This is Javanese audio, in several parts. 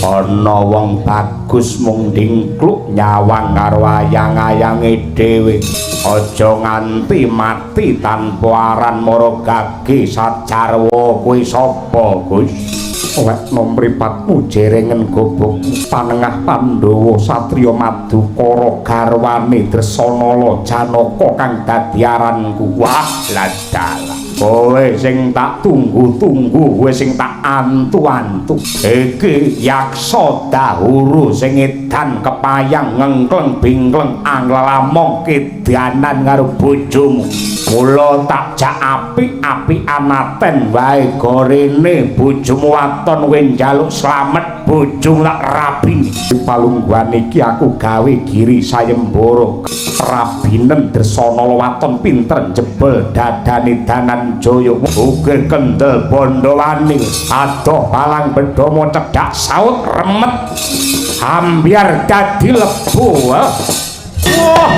Ana wong bagus mung dingkluk nyawang karo ayang-ayange dhewe. Aja nganti mati tanpa aran mara gage sajarwa kuwi sapa, Gus? Wekno mripatmu jerengen gobok panengah Pandhawa satriya Madukara garwane Dresanala Janaka kang dadi aranku. Wah, ladalah. Kowe sing tak tunggu-tunggu, kowe sing tak antu-antu. Iki yaksa dahuru sing edan kepayang ngengkleng bingkleng anglamong kedanan karo bojomu. Mula tak jak apik-apikan aten wae gorene bojomu waton kowe njaluk slamet bojomu tak rabini. Palungguhan iki aku gawe giri sayembara. Rabinen Dresanala waton pinter jebol dadane Danan Jaya ukir kendel Bandawani adoh palang bedama cedhak saut remet ambyar dadi lebu. Wah. Wah.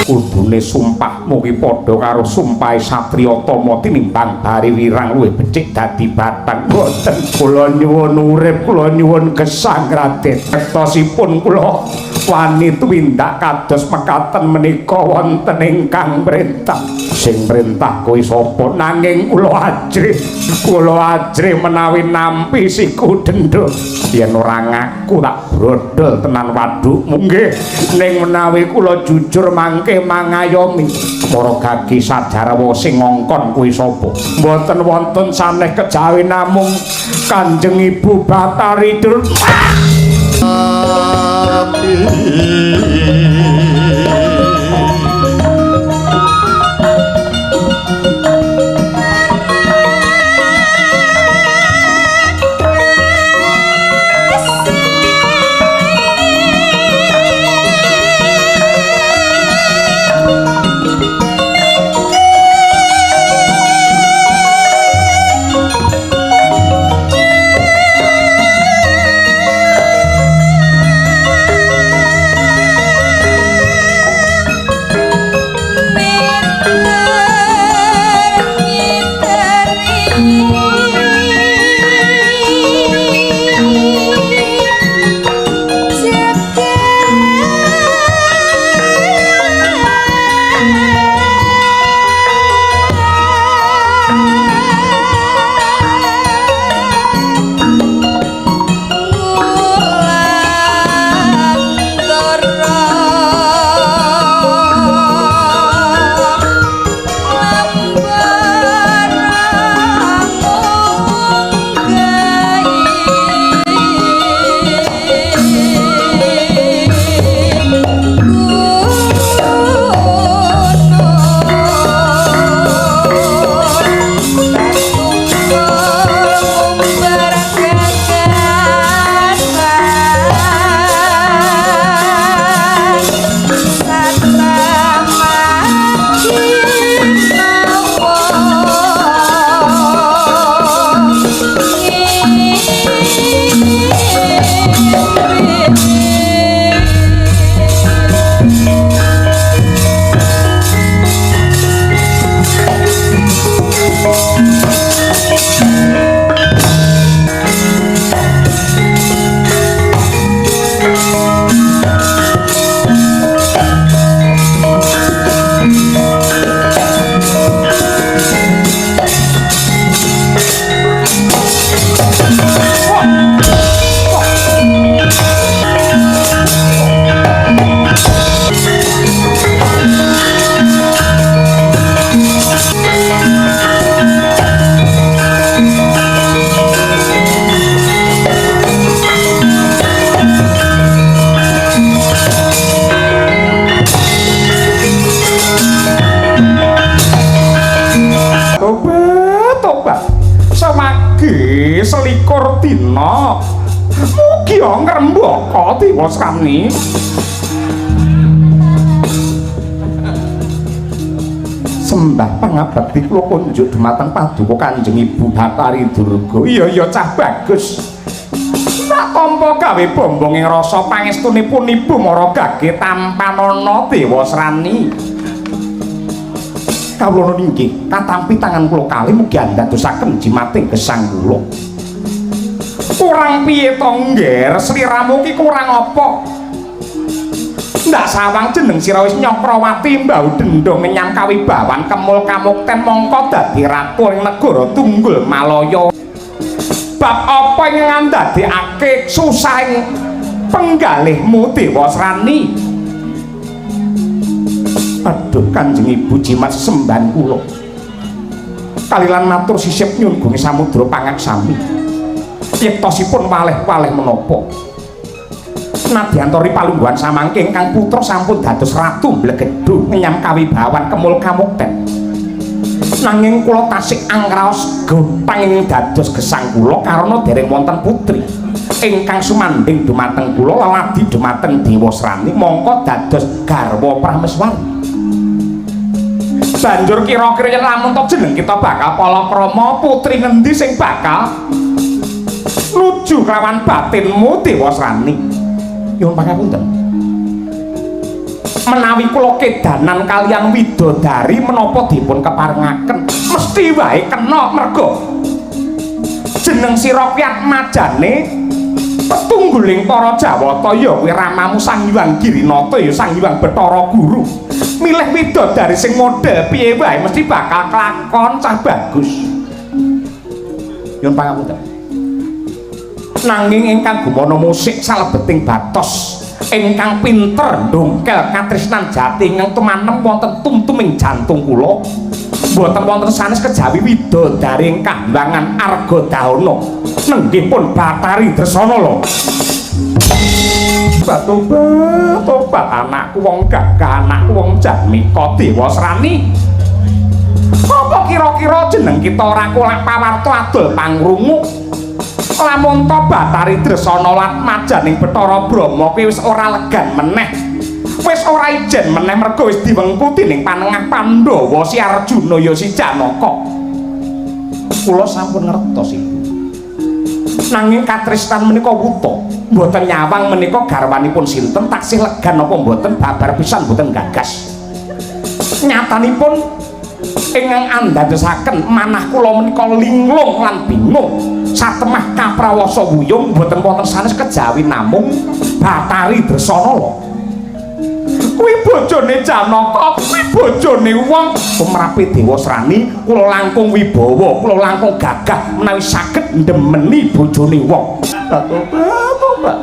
Kudune sumpahmu ki padha karo sumpahe satriya Tama tinimbang bari wirang luwih becik dadi batang. Mboten kula nyuwun urip, kula nyuwun gesang Raden. Sektosipun kula wani tumindak kados mekaten menika wonten ingkang mrentah. Sing mrentah kuwi sapa? Nanging kula ajrih, kula ajrih menawi nampi siku dendha. Yen ora ngaku tak brodol tenan wadukmu. Nggih, ning menawi kula jujur mangke mangayomi. Para gagi sajarwa sing ngongkon kuwi sapa? Mboten wonten saneh kejawi namung Kanjeng Ibu Bathari Durga. Selikur dina mugi ngrembaka diwasani. Sembah pangabekti kula kunjuk dumateng paduka Kanjeng Ibu Bathari Durga. Iya iya cah bagus. Tak tampa gawe bombong ing rasa pangestunipun Ibu Mara Gage tampanana Dewasrani. Kawula inggih katampi tangan kula kalih, mugi andadosaken jimating gesang kula. Kurang piye to, Ngger? Sliramu ki kurang apa? Ndak sawang jeneng sira wis Nyakrawati, mbau dendha, ngenyam kawibawan, kemul kamukten, mongko dadi ratu ing negara Tunggul Malaya. Bab apa ing ngandadekake susah ing penggalihmu, Dewasrani? Aduh, Kanjeng Ibu, jimat sesembahan kula kalilan matur sisip nyun gunge samudra pangaksami, yektosipun waleh-waleh menapa? Nadyantori palungguhan samangke ingkang putra sampun dados ratu mblegedhu, ngenyam kawibawan, kemul kamukten, nanging kula tasik angraos gothang ing dados gesang kula karana dereng wonten putri ingkang sumandhing dumateng kula, leladi dumateng Dewasrani, mongko dados garwa prameswari. Banjur kira-kira yen lamun to jeneng kita bakal palakrama, putri ngendi sing bakal nuju kelawan batinmu, Dewasrani? Nyuwun pangapunten, menawi kula kedanan kaliyan widodari menapa dipun keparengaken? Mesti wae kena, merga jeneng sira kuwi atmajane petungguling para Jawata, ya kuwi ramamu Sang Hyang Girinata, ya Sang Hyang Bathara Guru. Milih widodari sing model piye wae mesti bakal kelakon, cah bagus. Nyuwun pangapunten, nanging ingkang gumana musik salebeting batos ingkang pinter ndongkel katresnan jati ingkang tumanem wonten tumtuming jantung kula mboten wonten sanes kejawi widodari ing kahyangan Argadahana, nenggih pun Bathari Dresana lho. Tobat, tobat, anakku wong gagah, anakku wong jatmika. Dewasrani, apa kira-kira jeneng kita ora kulak pawarta adol pangrungu lamun to Bathari Dresana latmajaning Bathara Brahma kuwi wis ora legan meneh, wis ora ijen meneh, merga wis diwengku dening panengah Pandhawa, si Arjuna ya si Janaka? Kula sampun ngertos, Ibu, nanging katresnan menika wuta, mboten nyawang menika garwanipun sinten, taksih legan napa mboten, babar pisan mboten gagas. Nyatanipun ingkang andadosaken manah kula menika linglung lan bingung, satemah kaprawasa wuyung, mboten wonten sanes kejawi namung Bathari Dresana lho. Kuwi bojone Janaka, kuwi bojone wong. Tumrape Dewasrani, kula langkung wibawa, kula langkung gagah menawi saged ndemeni bojone wong. Tobat.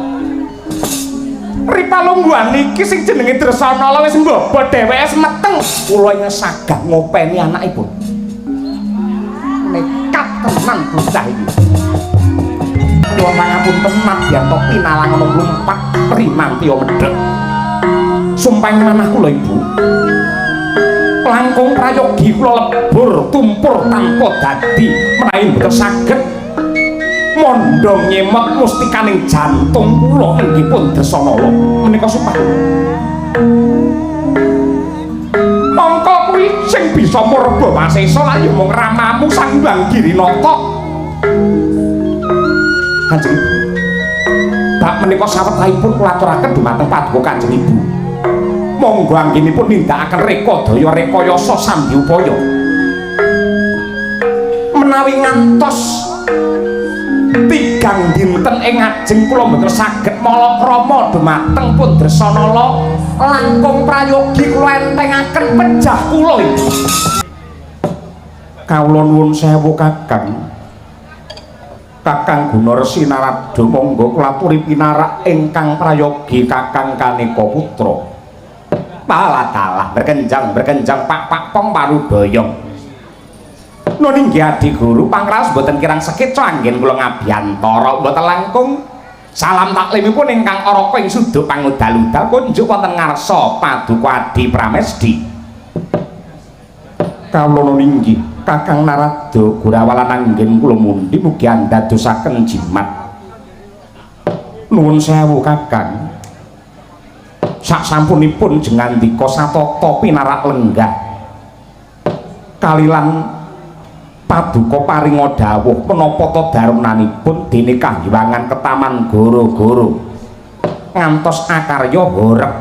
Ripalungguhan iki sing jenenge Dresana wis mbobot dheweke meteng. Kula ingkang sagah ngopeni anakipun. Nekat tenan bocah iki. Nyuwun pangapunten, nadyan to pinalang mlumpat rimantiya medhek. Sumpahing manah kula, Ibu. Langkung prayogi kula lebur tumpur tanpa dadi menawi mboten saged mondhong nyemot mustikaning jantung kula, nenggipun Dresanala. Menika sumpah kula. Mongko kuwi sing bisa murba wasesa lak ya mung ramamu Sang Hyang Girinata. Kanjeng Ibu. Bab menika sawetahipun kula aturaken dumateng paduka Kanjeng Ibu. Monggo anggenipun nindakaken rekadaya rekayasa sambi upaya. Menawi ngantos tigang dinten ing ngajeng kula mboten saged malakrama dumateng pun Dresanala, langkung prayogi kula entengaken pejah kula iki. Kawula nuwun sewu, Kakang. Kakang Gunarsi Narada, monggo kula aturi pinarak ingkang prayogi Kakang Kaneka Putra. Pala berkenjang berkenjang pak pak pong parudoyong. Nun inggih, Adi Guru, pangraos mboten kirang sekeca anggen kula ngabiyantara, mboten langkung salam taklimipun ingkang araka ing suduk pangudal-udal kunjuk wonten ngarsa paduka Adi Pramesdi. Kawula nun inggih, Kakang Narada, gurawalan anggen kula mundhi mugi andadosaken jimat. Nuwun sewu, Kakang. Sak sampunipun jengandika satata pinarak lenggah kalilan paduka paringa dawuh menapa ta darunanipun dene kahyangan ketaman goro-goro ngantos akarya horeg.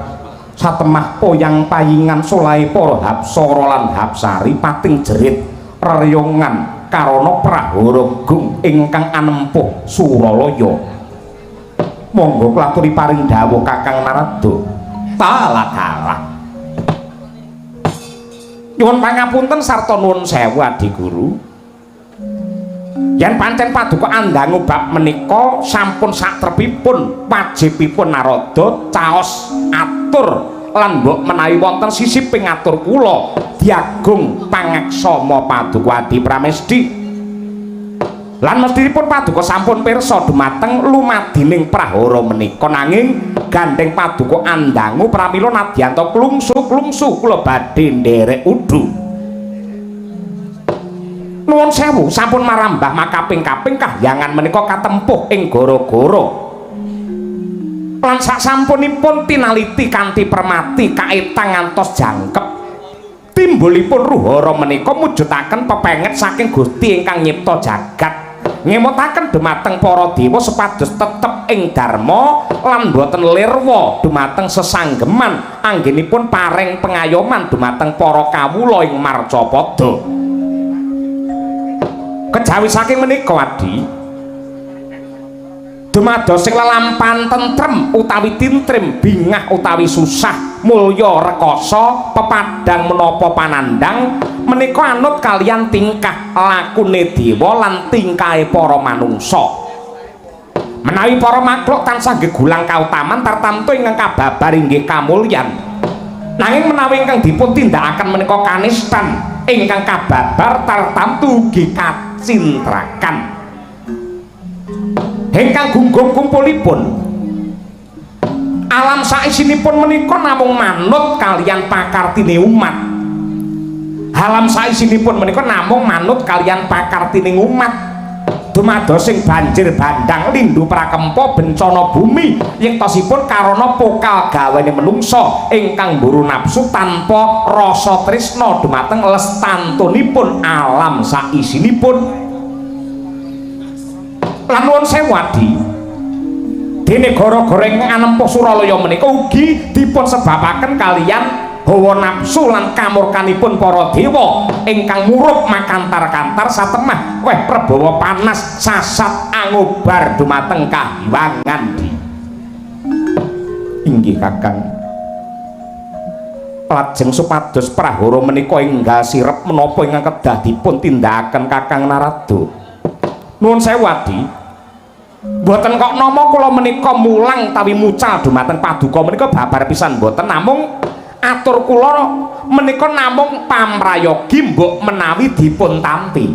Satemah poyang payingan solahe para hapsara lan hapsari pating jerit reriyongan karana prahara gung ingkang anempuh Suralaya. Monggo kula aturi paring dawuh, Kakang Narada. Talah talah. Nyuwun pangapunten sarta nuwun sewu, Adi Guru. Yen pancen paduka andangu bab menika sampun satrepipun wajibipun Narada caos atur lan mbok menawi wonten sisiping atur kula diagung pangaksama paduka Adi Pramesti. Lan mesthipun paduka sampun pirsa dumateng lumadining prahara menika, nanging gandheng paduka andangu pramila nadyanta klungsu-klungsu kula badhe nderek udu. Nuwun sewu, sampun marambah makaping-kaping kahyangan menika katempuh ing gara-gara. Lan sasampunipun tinaliti kanthi permati kaetang ngantos jangkep. Timbulipun ruhara menika mujudaken pepenget saking Gusti ingkang nyipta jagat. Ngemutaken dumateng para dewa supados tetep ing dharma lan boten lirwa dumateng sesanggeman anggenipun paring pengayoman dumateng para kawula ing marcapada. Kejawi saking menika, Adi, dumados sing lelampahan tentrem utawi tintrim, bingah utawi susah, mulya rekasa, pepadang menapa panandhang menika anut kaliyan tingkah lakune dewa lan tingkahe para manungsa. Menawi para makhluk tansah gegulang kautaman tartamtu ingkang kababar inggih kamulyan. Nanging menawi ingkang dipun tindakaken menika kanistan, ingkang kababar tartamtu ugi kacintrakan. Ingkang gunggung kumpulipun alam saisinipun menika namung manut kaliyan pakartine umat. Alam saisinipun menika namung manut kaliyan pakartine umat. Dumados sing banjir bandang, lindu prakempa, bencana bumi yektosipun karana pokal gawane menungsa ingkang mburu nafsu tanpa rasa tresna dumateng lestantunipun alam saisinipun. Lan nuwun sewu, Adi, dene gara-gara ingkang anempuh Suralaya menika ugi dipun sebabaken kaliyan hawa nafsu lan kamurkanipun para dewa ingkang murup makantar-kantar satemah weh prabawa panas sasat angobar dumateng kahiwangan. Di inggih, Kakang. Lajeng supados prahara menika enggal sirep, menapa ingkang kedah dipun tindakaken, Kakang Narada? Nuwun sewu, Adi, mboten kok nama kula menika mulang utawi mucal dumateng paduka menika babar pisan, mboten. Namung atur kula menika namung pamrayogi mbok menawi dipun tampi.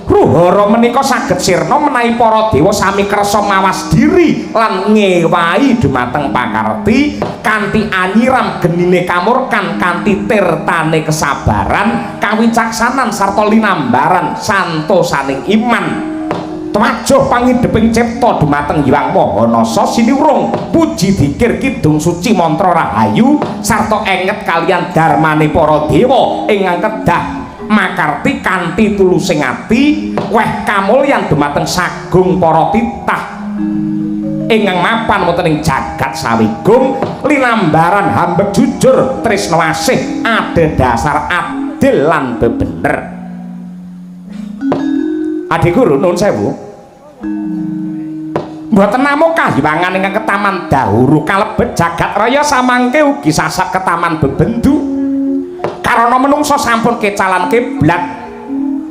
Ruhara menika saged sirna menawi para dewa sami kersa mawas diri lan ngewahi dumateng pakarti kanthi anyiram genine kamurkan, kanthi tirtane kesabaran, kawicaksanan sarta linambaran santosaning iman. Twajuh pangideping cipta dumateng Hyang Maha Nasa siniwrung puji dikir kidung suci mantra rahayu sarta enget kaliyan dharmane para dewa ingkang kedah makarti kanthi tulusing ati weh kamulyan dumateng sagung para titah ingkang mapan wonten ing jagat sawigung, linambaran hambek jujur tresna asih adhedhasar adil lan bebener. Adi Guru, nuwun sewu, mboten namung kahiwangan ingkang ketaman dahuru kalebet jagat raya, samangke ugi sasat ketaman bebendu karana menungsa sampun kecalan kiblat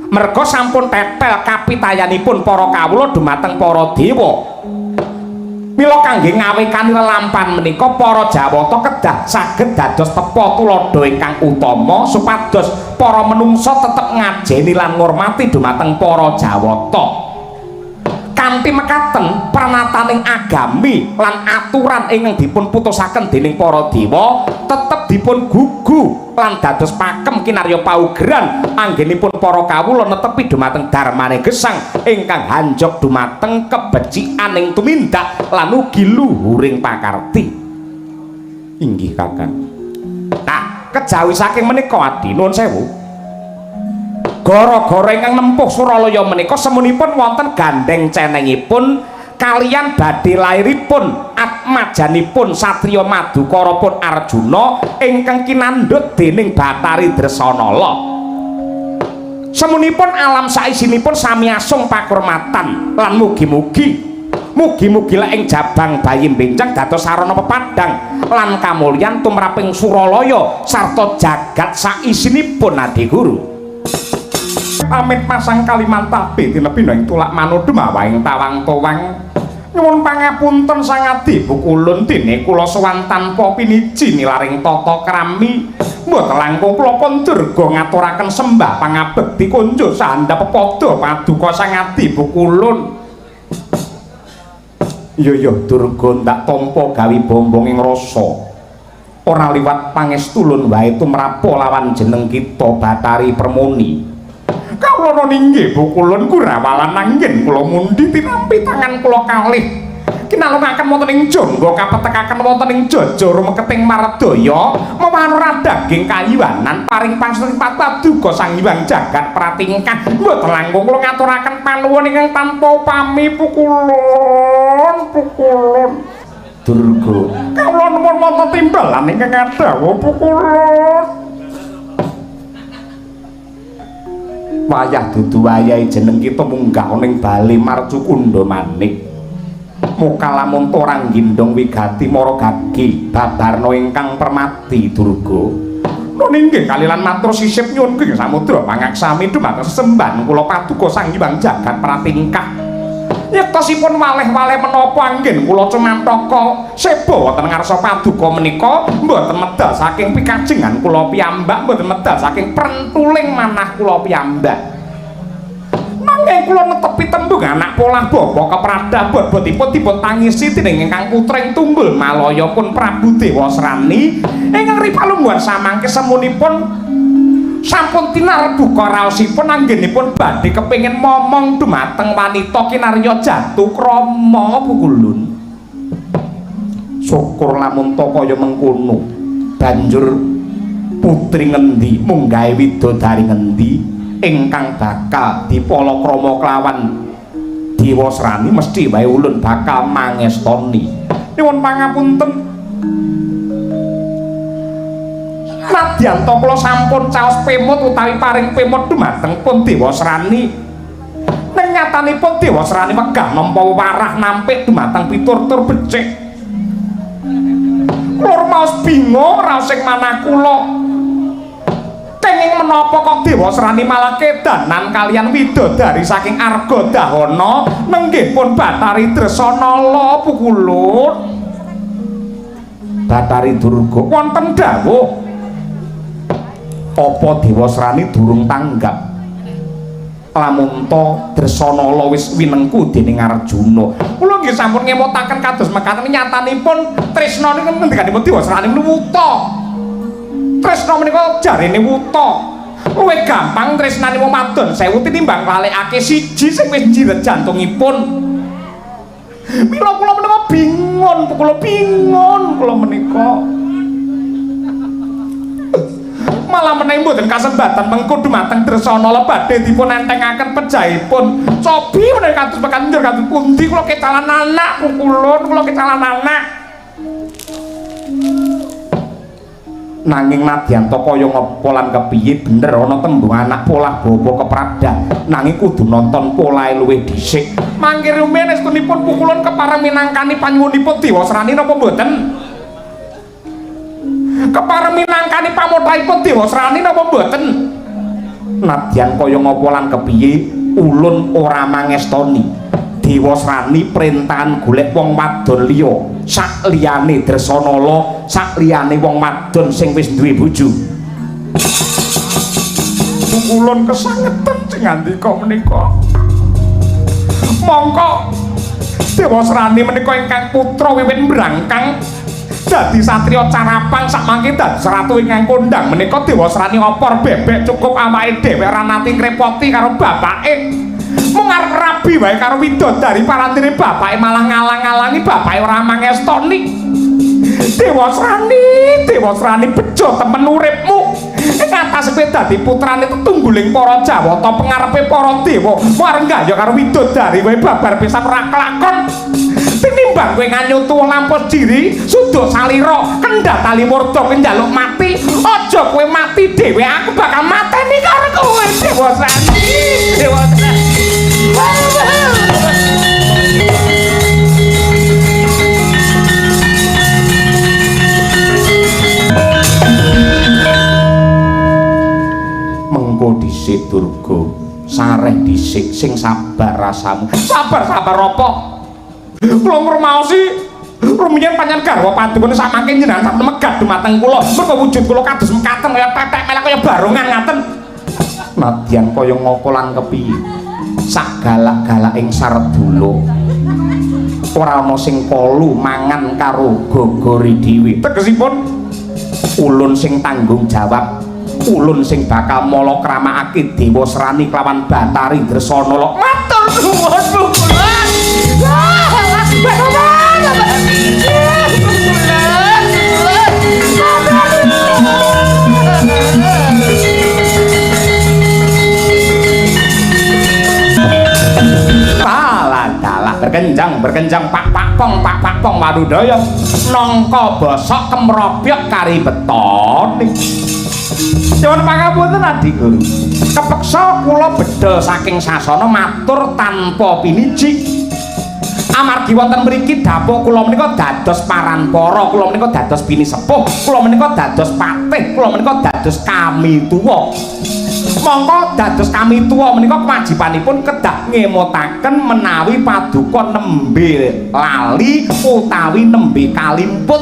merga sampun tetel kapitayanipun para kawula dumateng para dewa. Mila kangge ngawekani lelampahan menika para Jawata kedah saged dados tepa tuladha ingkang utama supados para menungsa tetep ngajeni lan ngurmati dumateng para Jawata. Kanthi mekaten, pranataning agami lan aturan ingkang dipun putusaken dening para dewa tetep dipun gugu lan dados pakem kinarya paugeran anggenipun para kawula netepi dumateng dharmane gesang ingkang hanjog dumateng kebecikan ing tumindak lan ugi luhuring pakarti. Inggih, Kakang. Nah, kejawi saking menika, Adi, nuwun sewu, gara-gara ingkang nempuh Suralaya menika semunipun wonten gandeng cenengipun kaliyan badhe lairipun atmajanipun satriya Madukara pun Arjuna ingkang kinandhut dening Bathari Dresanala. Semunipun alam saisinipun sami asung pakurmatan lan mugi-mugi mugi-mugi lek ing jabang bayi benjang dados sarana pepadhang lan kamulyan tumraping Suralaya sarta jagat saisinipun Adi Guru. Amit pasang Kalimantabe tinebina ing tulak manudhu mawaing tawang towang. Nyuwun pangapunten Sang Adi Bukulun dene kula sowan tanpa piniji nilaring tata krami. Mboten langkung kula pun durga ngaturaken sembah pangabekti kunjuk sahandap pepada paduka Sang Adi Bukulun. Iya iya Durga ndak tampa gawi bombong ing rasa. Ora liwat pangestulun wae tumrapa lawan jeneng kita Bathari Permoni. Kawula ninggih Bukulun kurawalan anggen kula mundhi tinampi tangan kula kalih. Kinalungaken wonten ing jangga kapetekaken wonten ing jaja rumeketing mardaya mewan ora daging kayuwanan paring pangstuti paduka Sang Hyang Jagat Pratingkah. Mboten langkung kula ngaturaken panuwun ingkang tanpa upami Pukulun. Pukulun Durga kawula nuwun wonten timbalan ingkang adhawuh Pukulun. Wayah dudu wayahe jeneng kita munggah ana ing bale Marcukunda manik. Muka lamun torang gindong wigati mara gagi babarna ingkang permati Durga. Nun inggih kalilan matur sisip nyuwun ing samudra pangaksami dumateng sesembahan kula paduka Sang Hyang Jagat Pratingkah. Yektosipun waleh-waleh menapa anggen kula cemantaka seba wonten ngarsa paduka menika mboten medal saking pikajengan kula piyambak, mboten medal saking prentuling manah kula piyambak. Nanging kula netepi tembung anak polah bapa kepradah bobotipun dipun tangisi dening ingkang putring tunggul Malaya pun Prabu Dewasrani ingkang ripalungguhan samangke semunipun sampun tinarbuka raosipun anggenipun badhe kepengin momong dumateng wanita kinarya jatuh krama Pukulun. Syukur lamun ta kaya mengkono. Banjur putri ngendi munggahe widodari ngendi ingkang bakal dipalakrama kelawan Dewasrani mesti wae ulun bakal mangestoni. Nyuwun pangapunten. Nadyan ta kula sampun caos pemut utawi paring pemut dumateng pun Dewasrani. Ning nyatanipun Dewasrani wegah nampa warah nampik dumateng piturtur becik. Kula rumaos bingung raos ing manah kula. Kenging menapa kok Dewasrani malah kedanan kaliyan widodari saking Arga Dahana nenggih pun Bathari Dresanala Pukulun. Bathari Durga wonten dawuh. Apa Dewasrani durung tanggap lamun ta Dresanala wis winengku dening Arjuna. Kula nggih sampun ngemutaken kados mekaten nyatanipun tresna niku ngendikanipun Dewasrani wuta. Tresna menika jarene wuta. Luwih gampang tresnani wong wadon sewu tinimbang nglalekake siji sing wis jiret jantungipun. Mila kula menika bingung, kula bingung kula menika. Malah menawi mboten kasembatan mengko dumateng Dresanala badhe dipun entengaken pejahipun. Cobi menawi kados mekaten njur kados pundi kula kecalan anak Pukulun, kula kecalan anak. Nanging nadyan ta kaya ngapa lan kepiye bener ana tembung anak polah bapa kepradah nanging kudu nonton polahe luwih dhisik. Mangke rumiyin estunipun Pukulun kepareng minangkani panyuwunipun Dewasrani napa mboten? Kepareng minangkani pamothahipun Dewasrani napa mboten? Nadyan kaya ngapa lan kepiye ulun ora mangestoni Dewasrani perintahan golek wong wadon liya sak liyane Dresanala, sak liyane wong wadon sing wis duwe bojo. Pukulun kesangeten sing ngandika menika. Mongko Dewasrani menika ingkang putra wiwit mbrangkang dadi satriya carapang sakmangke dadi ratu ingkang kondhang menika Dewasrani opor bebek cukup awake dhewe ora nate ngrepoti karo bapake. Mung arep rabi wae karo widodari parantine bapake malah ngalang-alangi bapake ora mangestoni. Dewasrani, Dewasrani bejo temen uripmu. Ing atase kowe dadi putrane tetungguling para Jawata, pengarepe para dewa. Mareng gaya karo widodari wae babar pisan ora kelakon. Tinimbang kowe nganyutu lampus diri, suda salira, kendhat tali murda kowe njaluk mati. Aja kowe mati dhewe, aku bakal mateni karo kowe, Dewa Srani. Dewa Srani. Mengko dhisik Durga, sareh dhisik sing sabar rasamu. Sabar-sabar apa? Kula ngrumaosi rumiyin panjenengan garwa padukane samangke njenengan sampun megat dumateng kula. Merga wujud kula kados mekaten kaya tetek melek kaya barongan ngaten. Nadyan kaya ngapa lan kepiye? Sak galak-galaking sardula ora ana sing kolu mangan karo gogore dhewe. Tegesipun ulun sing tanggung jawab, ulun sing bakal mala kramakake Dewa Srani kelawan Bathari Dresanala. Matur nuwun kula. Dalah berkenjang berkenjang pak pak pong pak pak pong warudaya nangka bosok kemropyok kari betone. Nyuwun pangapunten Adi Guru. Kepeksa kula bedhel saking sasana matur tanpa piniji. Amargi wonten mriki dapuk kula menika dados paranpara, kula menika dados pinisepuh, kula menika dados patih, kula menika dados kamituwa. Mongko dados kamituwa menika kewajibanipun kedah ngemutaken menawi paduka nembe lali utawi nembe kalimput.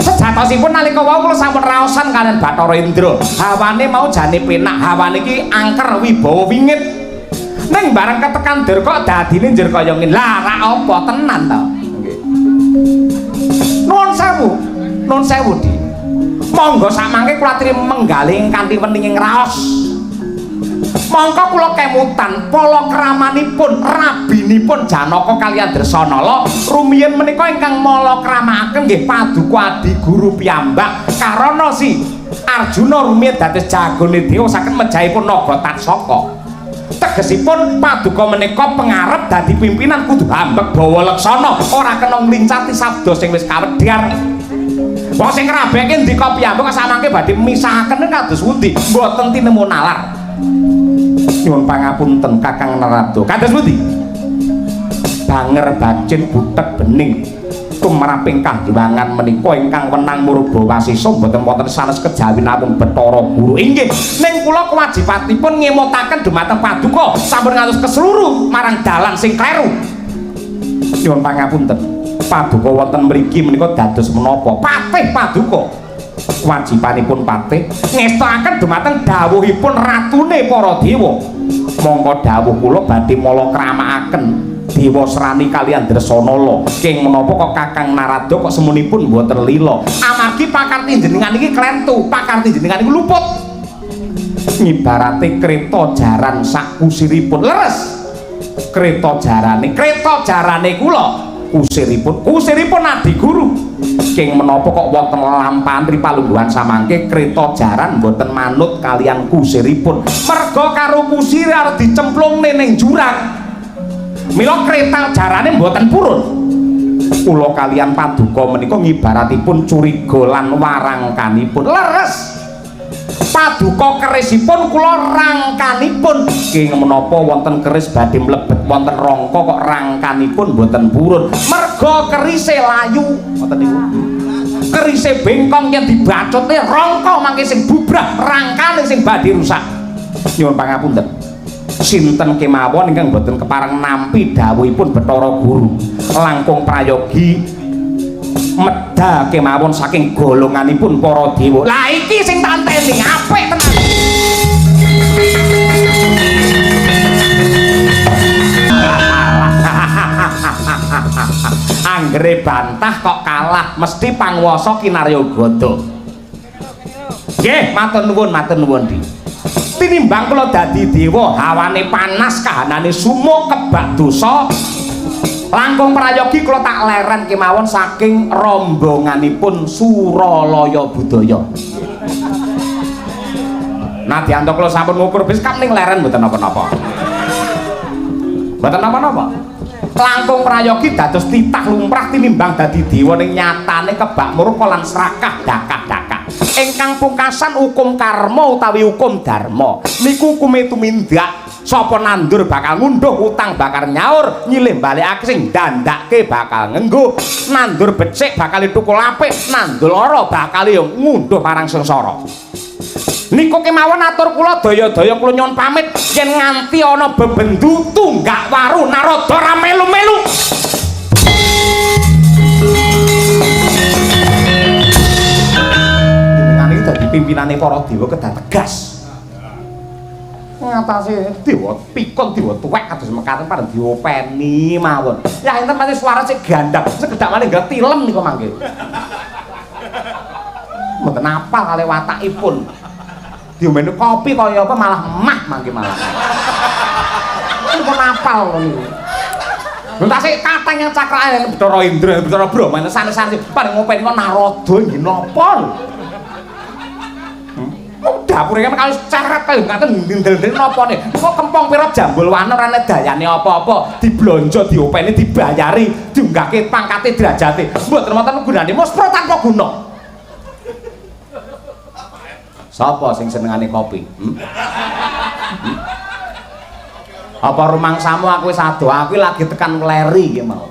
Sejatosipun nalika wau kula sampun raosan kaliyan Bathara Indra. Hawane mau jane penak, hawane iki angker wibawa wingit. Ning bareng ketekan dur kok dadine njur kaya ngene. Lah ra apa tenan to? Nggih. Nuwun sewu. Nuwun sewu, Di. Monggo samangke kula aturi menggalih kanthi wening raos. Mongko kula kemutan palakramanipun rabinipun Janaka kaliyan Dresanala rumiyin menika ingkang malakramakaken nggih paduka adi guru piyambak karana si Arjuna rumiyin dados jagone dewa saged mejahipun naga Taksaka. Tegesipun paduka menika pengarep dadi pimpinan kudu ambek bawa leksana, ora kena nglincati sabda sing wis kawedhar. Wong sing ngrabeke ndika piyambak samangke badhe misahaken kados pundi? Mboten tinemu nalar. Nyuwun pangapunten Kakang Narada. Kados pundi? Banger bacin butek bening tumraping kahyangan menika ingkang wenang murba wasisa mboten wonten sanes kejawi namung Bathara Guru. Inggih, ning kula kewajibanipun ngemutaken dumateng paduka sampun ngantos keseluruh marang dalan sing kleru. Nyuwun pangapunten. Paduka wonten mriki menika dados menapa? Patih paduka. Kewajibanipun patih ngestokaken dumateng dawuhipun ratune para dewa. Mongko dawuh kula badhe mala kramakaken Dewa Srani kaliyan Dresanala. King menapa kok Kakang Narada kok semunipun mboten lila? Amargi pakarti jenengan iki klentu, pakarti jenengan iku luput. Ngibarate kreta jaran sak kusiripun. Leres. Kreta jarane kula kusiripun, kusiripun adi guru. King menapa kok wonten lampahan ripalungguhan samangke kreta jaran mboten manut kaliyan kusiripun. Merga karo kusire arep dicemplungne ning jurang. Mila kreta jarane mboten purun. Kula kaliyan paduka menika ngibaratipun curiga lan warangkanipun. Leres. Paduka kerisipun kula rangkanipun. King menapa wonten keris badhe mlebet wonten rangka kok rangkanipun mboten purun. Merga kerise layu ngoten niku. Kerise bengkong yen dibacutne rangka mangke sing bubrah, rangkane sing badhe rusak. Nyuwun pangapunten. Sinten kemawon ingkang boten kepareng nampi dawuhipun Bathara Guru langkung prayogi medal kemawon saking golonganipun para dewa. Lah iki sing tak enteni apik tenan. Anggere bantah kok kalah mesti panguwasa kinarya gada. Nggih, matur nuwun, matur nuwun, Di. Tinimbang kula dadi dewa, hawane panas, kahanane sumuk, kebak dosa. Langkung prayogi kula tak leren kemawon saking rombonganipun Suralaya Budaya. Nadyan to kula sampun ngukur beskap ning leren mboten napa-napa. Mboten napa-napa. Langkung prayogi dados titah lumrah tinimbang dadi dewa ning nyatane kebak murka lan serakah dakah-dakah. Ingkang pungkasan hukum karma utawi hukum dharma niku hukume tumindak. Sapa nandur bakal ngunduh, utang bakal nyaur, nyilih balekake sing dandake bakal ngenggo, nandur becik bakal thukul apik, nandur lara bakal yo ngunduh marang sengsara. Niku kemawon atur kula daya-daya kula nyuwun pamit yen nganti ana bebendu tunggak waru Narada ora melu-melu. Jenengan iki dadi pimpinane para dewa kedah tegas. Ngatasi dewa pikun dewa tuwek kados mekaten padha diopeni mawon. Ya enten pasti suara sik gandhang, sekedhak malih nggak tilem niku mangke. Mboten apal kalih watakipun. Diombene kopi kaya apa malah mah mangke malah. Niku apal ngono niku. Lho tak sik kateng yang cakrake Bathara Indra, Bathara Brahma sanes-sanes padha ngopeni kok Narada nggih napa lho. Dapure kan kalau ceret kaya ngaten ndel-ndel napane. Kok kempong pira jambul wana ora ana dayane apa-apa, diblonjo, diopeni, dibayari, diunggahke pangkate derajate. Mboten wonten gunane muspro tanpa guna. Sapa sing senengane kopi? Apa rumangsamu aku wis adoh, aku lagi tekan leri iki mau.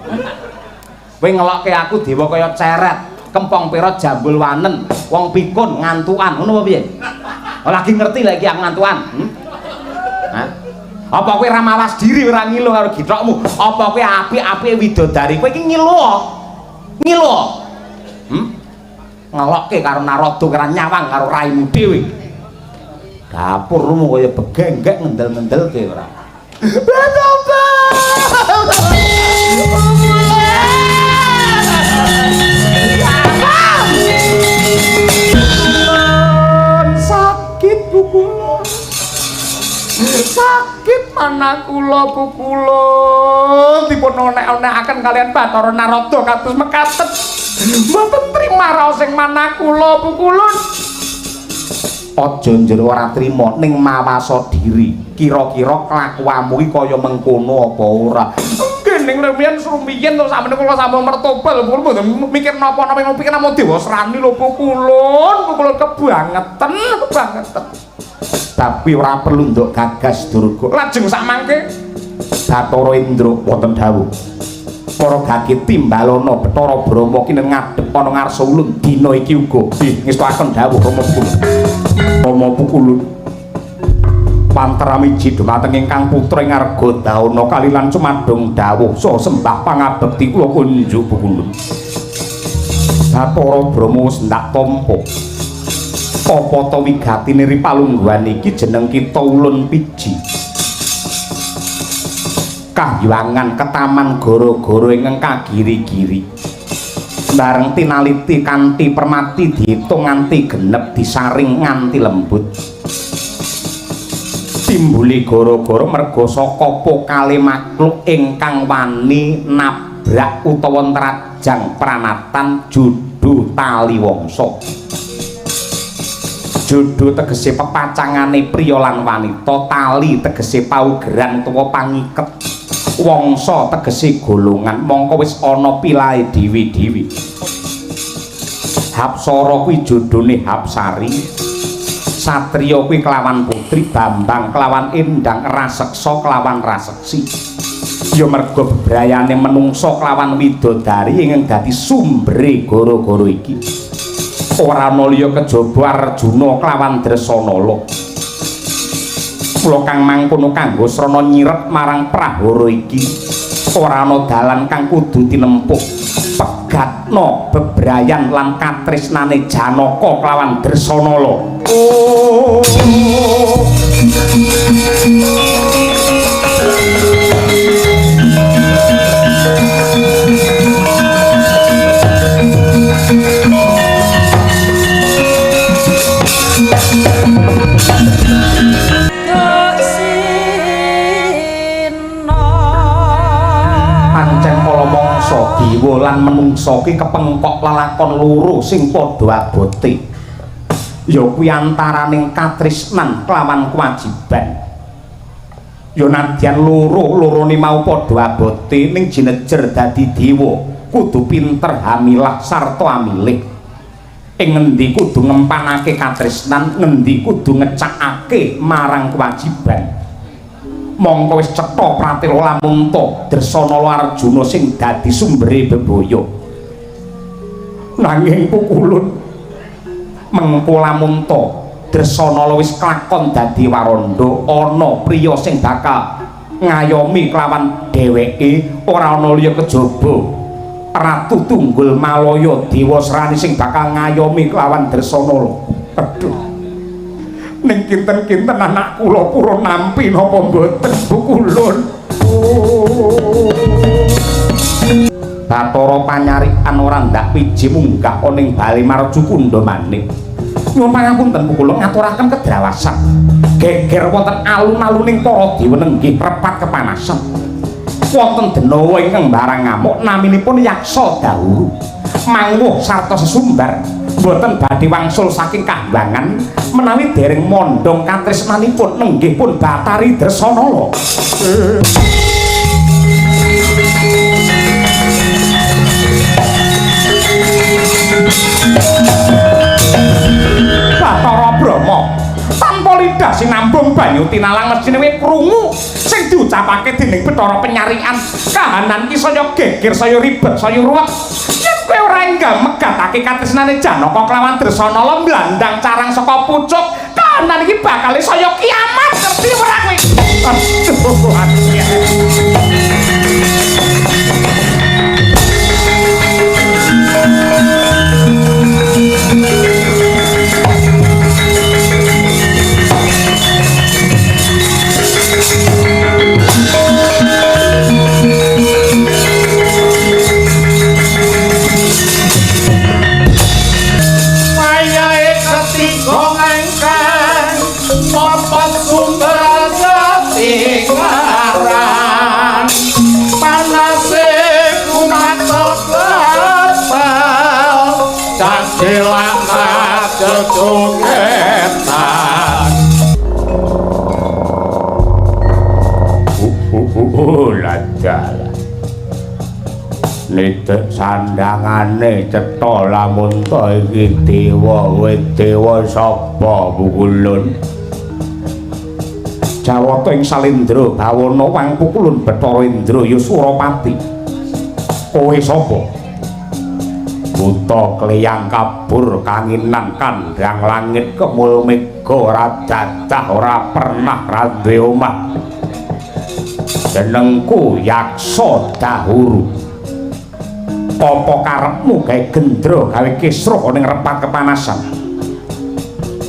Kowe ngelokke aku dewa kaya ceret, kempong pira jambul wanen, wong pikun ngantukan, ngono apa piye? Lagi ngerti lha iki aku ngantukan. Hah? Apa kowe ora mawas diri ora ngilu karo githokmu? Apa kowe apik-apike widodari? Kowe iki ngilu. Ngilu. Ngelokke karo Narada karo nyawang karo raimu dhewe. Dapurmu kaya begenggek ngendel-ngendelke ora. Sakit pukulun, sakit mana kula pukulun dipun onek-onekaken kalian Bathara Narada kados mekaten. Mboten trima raos sing manah kula pukulun. Aja njero ora trima ning mawasa diri. Kira-kira kelakuanmu iki kaya mengkono apa ora? Nggih ning rumiyin rumiyin to sakmene kula sampun mertobat lho mboten mikir napa-napa mikir namung Dewa Srani lho pukulun, pukulun kebangetan, kebangetan. Tapi ora perlu nduk gagas Durga. Lajeng sakmangke Bathara Indra wonten dawuh. Para gage timbalana Bathara Brahma ki ngadhep ana ngarsa ulun dina iki uga. Nggih ngestuaken dawuh Rama Pukulun. Rama Pukulun panteramiji dumateng ingkang putra ing Argadaana kalilan cumadung dawuh saha sembah pangabekti kula kunjuk Pukulun. Bathara Brahma wis ndak tampa. Apa ta wigatine ri palungguhan iki jeneng kita ulun piji. Kahyangan ketaman gara-gara ingkang kagiri-giri. Bareng tinaliti kanthi permati diitung nganti genep disaring nganti lembut. Timbule gara-gara merga saka pokale makhluk ingkang wani nabrak utawa nrajang pranatan judu taliwongsa. Judu tegese pepacangane priya lan wanita, tali tegese paugeran utawa pangiket, wangsa tegese golongan. Mongko wis ana pilahe dhewe-dhewe. Hapsara kuwi jodhone Hapsari, satriya kuwi kelawan putri, Bambang kelawan Endang, Raseksa kelawan Raseksi. Ya merga bebrayane menungsa kelawan widodari ingkang dadi sumbere gara-gara iki. Ora ana liya kejaba Arjuna kelawan Dresanala. Kula kang mangkono kanggo srana nyirep marang prahara iki. Ora ana dalan kang kudu tinempuh. Pegatna bebrayan lan katresnane Janaka kelawan Dresanala. Oh. Pancen kala mangsa dewa lan menungsa ki kepengkok lelakon loro sing padha abote. Ya kuwi antaraning katresnan kelawan kewajiban. Ya nadyan loro-lorone mau padha abote ning jinejer dadi dewa kudu pinter hamilah sarta amilih. Ing ngendi kudu ngempanake katresnan, ngendi kudu ngecakake marang kewajiban. Mongko wis cetha pratela lamunta Dresanala Arjuna sing dadi sumbere bebaya. Nanging pukulun mengko lamunta Dresanala wis klakon dadi waranda, ana priya sing bakal ngayomi kelawan dheweke, ora ana liya kejaba Ratu Tunggul Malaya Dewasrani sing bakal ngayomi kelawan Dresanala. Aduh, ning kinten-kinten anak kula purun nampi napa mboten pukulun. Bathara panyarikan ora ndak piji munggah ana ing bale Marcukunda manik. Nyuwun pangapunten kula ngaturaken kedrawasan. Geger wonten alun-aluning para dewa nenggih repat kepanasan. Wonten denawa ingkang barang ngamuk naminipun Yaksa Dahuru. Mangwuh sarta sesumbar boten badhe wangsul saking kahwangan menawi dereng mondhong katresnanipun nenggih pun Bathari Dresanala. Bathara Brahma tanpa lidah sinambung banyu tinalang mesthine kowe krungu sing diucapake dening Bathara Penyarikan. Kahanan ki saya geger, saya ribet, saya ruwet. Yen kowe ora enggal megatake katresnane Janaka kelawan Dresanala mblandang carang saka pucuk, kahanan iki bakal saya kiamat, ngerti ora kowe? Aduh, Wayahe ketiga ngangkang papat sumber jati ngaran panase kumatel gatal cajelak jejogetan. Ladalah nitik sandangane cetha lamunta iki dewa dewa sapa pukulun. Jawata ing salindra bawana wang pukulun Bathara Indra ya Surapati. Kowe sapa? Buta kleyang kabur kanginan kandhang langit kemul mega ora cacah ora pernah ra duwe omah. Jenengku Yaksa Dahuru. Apa karepmu gawe gendra gawe kisruh ning repat kepanasan?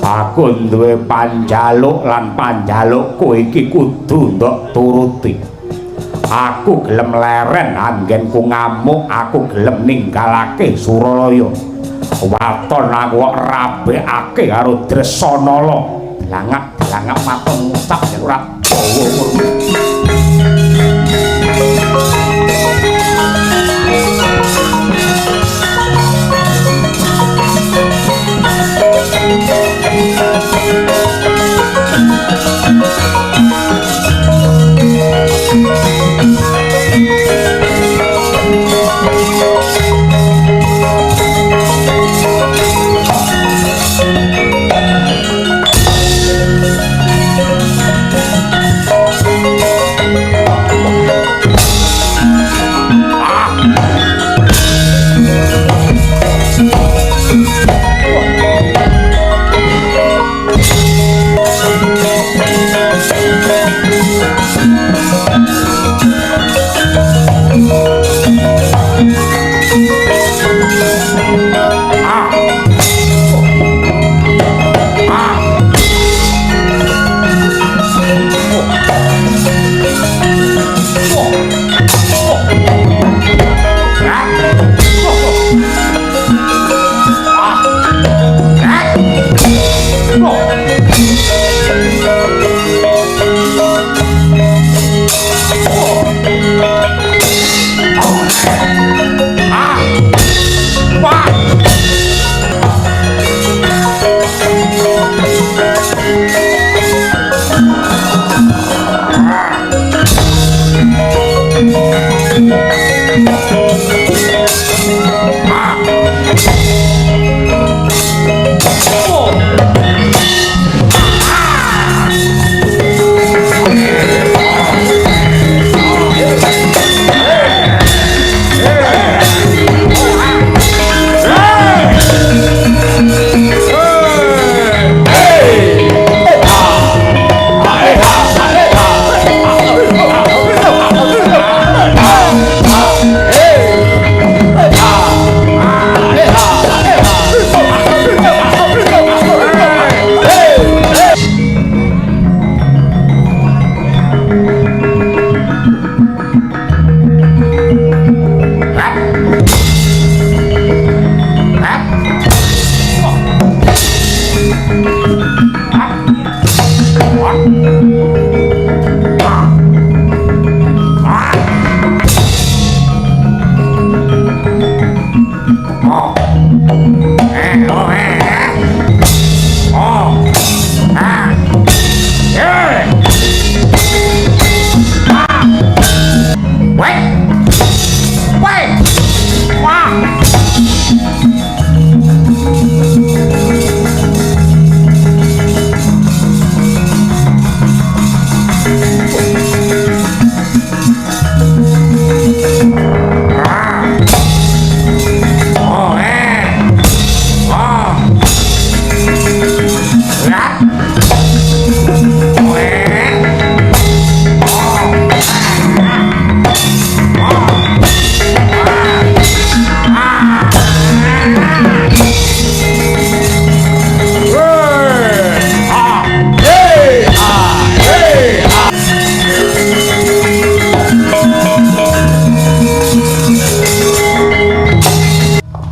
Aku duwe panjaluk lan panjalukku iki kudu ndok turuti. Aku gelem leren anggenku ngamuk, aku gelem ninggalake Suralaya. Waton aku kok rabekake karo Dresanala. Dlangak-dlangak waton ngucap yen ora dawa.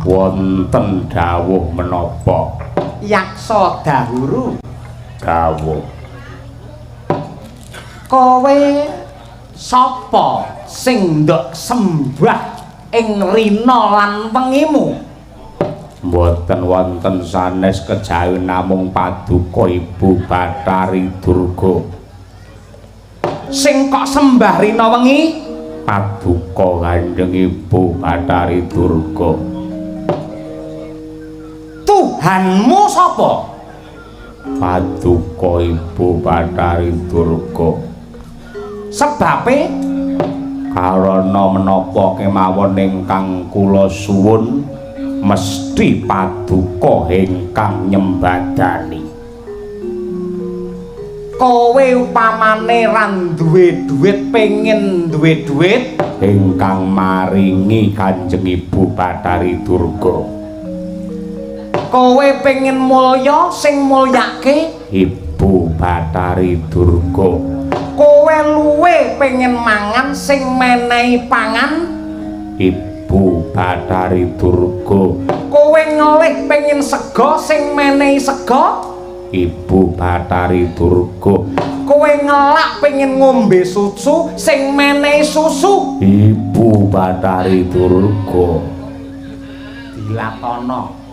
Wonten dawuh menapa? Yaksa Dahuru. Dawuh. Kowe sapa sing ndok sembah ing rina lan wengimu? Mboten wonten sanes kejawi namung paduka Ibu Bathari Durga. Sing kok sembah rina wengi? Paduka Kanjeng Ibu Bathari Durga. Tuhanmu sapa? Paduka Ibu Bathari Durga. Sebabe karana menapa kemawon ingkang kula suwun mesti paduka ingkang nyembadani. Kowe upamane ra duwe dhuwit pengin duwe dhuwit ingkang maringi Kanjeng Ibu Bathari Durga. Kowe pengin mulya sing mulyake Ibu Bathari Durga. Kowe luwe pengen mangan sing menehi pangan Ibu Bathari Durga. Kowe ngelih pengen sega sing menehi sega Ibu Bathari Durga. Kowe ngelak pengen ngombe susu sing menehi susu Ibu Bathari Durga. Dilatono.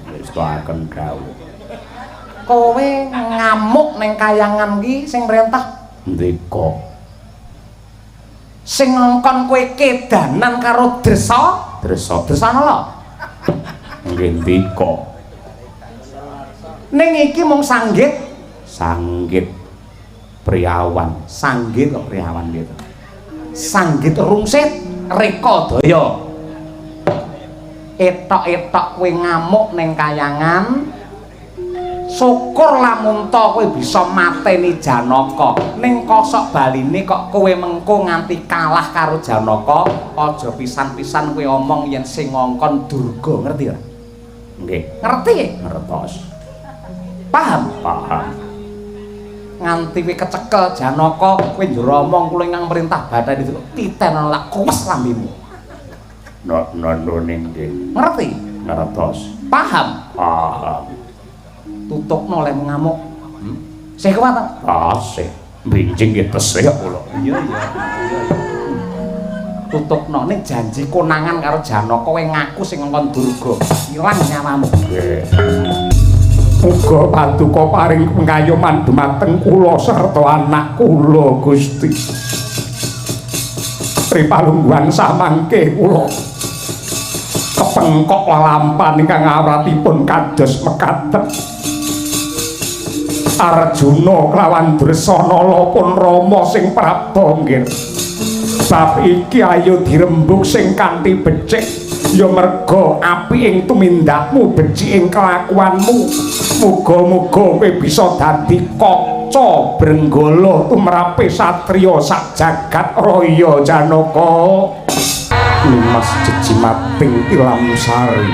Wis akan dawuh. Kowe ngamuk ning kayangan ki sing mrentah ndika? Sing ngongkon kowe kedanan karo Dresa? Dresa. Dresanala. Nggih ndika. Ning iki mung sanggit, sanggit priawan, sanggit kok priawan gitu. Sanggit rungsit reka daya. Etok-etok kowe ngamuk ning kayangan. Syukur lamun ta kowe bisa mateni Janaka. Ning kosok baline kok kowe mengko nganti kalah karo Janaka, aja pisan-pisan kowe omong yen sing ngongkon Durga, ngerti ora? Nggih. Ngerti? Ngertos. Paham? Paham. Nganti kowe kecekel Janaka, kowe njur omong kula ingkang perintah Bathari Durga, titen lak kuwes lambemu. Nok-nok nggih. Ngerti? Ngertos. Paham? Paham. Tutukno lek ngamuk. Sih kuat ta? Tasih. Benjing nggih tesih kula. Iya iya. Tutukno ning janji konangan karo Janaka kowe ngaku sing ngongkon Durga. Ilang nyawamu. Nggih. Muga paduka paring pengayoman dumateng kula sarta anak kula Gusti. Ripalungguhan samangke kula kepengkok lalampan ingkang awratipun kados mekaten. Arjuna kelawan Dresanala pun Rama sing prapta nggih. Bab iki ayo dirembug sing kanthi becik. Ya merga apik ing tumindakmu, becik ing kelakuanmu. Muga-muga kowe bisa dadi kaca brenggala tumrape satriya sak jagat raya Janaka. Nimas jejimating tilam sari.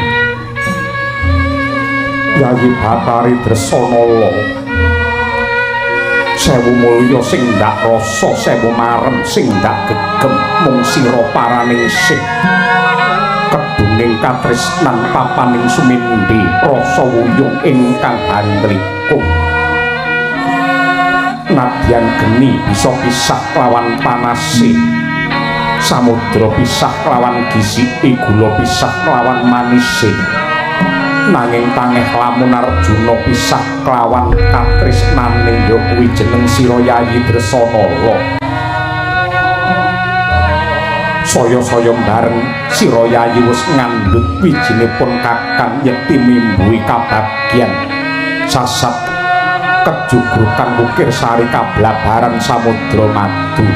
Yayi Bathari Dresanala. Sewu mulya sing ndak rasa, sewu marem sing ndak gegem, mung sira paraningsih. Keduning katresnan papaning sumindhi rasa wuyung ingkang handrikung. Nadyan geni bisa pisah kelawan panase, samudra pisah kelawan gisike, gula pisah kelawan manise. Nanging tangeh lamun Arjuna pisah kelawan katresnane ya kuwi jeneng sira Yayi Dresanala. Saya-saya bareng sira Yayi wis ngandhut wijinipun Kakang yekti mimbuhi kabagyan sasat kejugrukan ukir sari kablabaran samudra madu.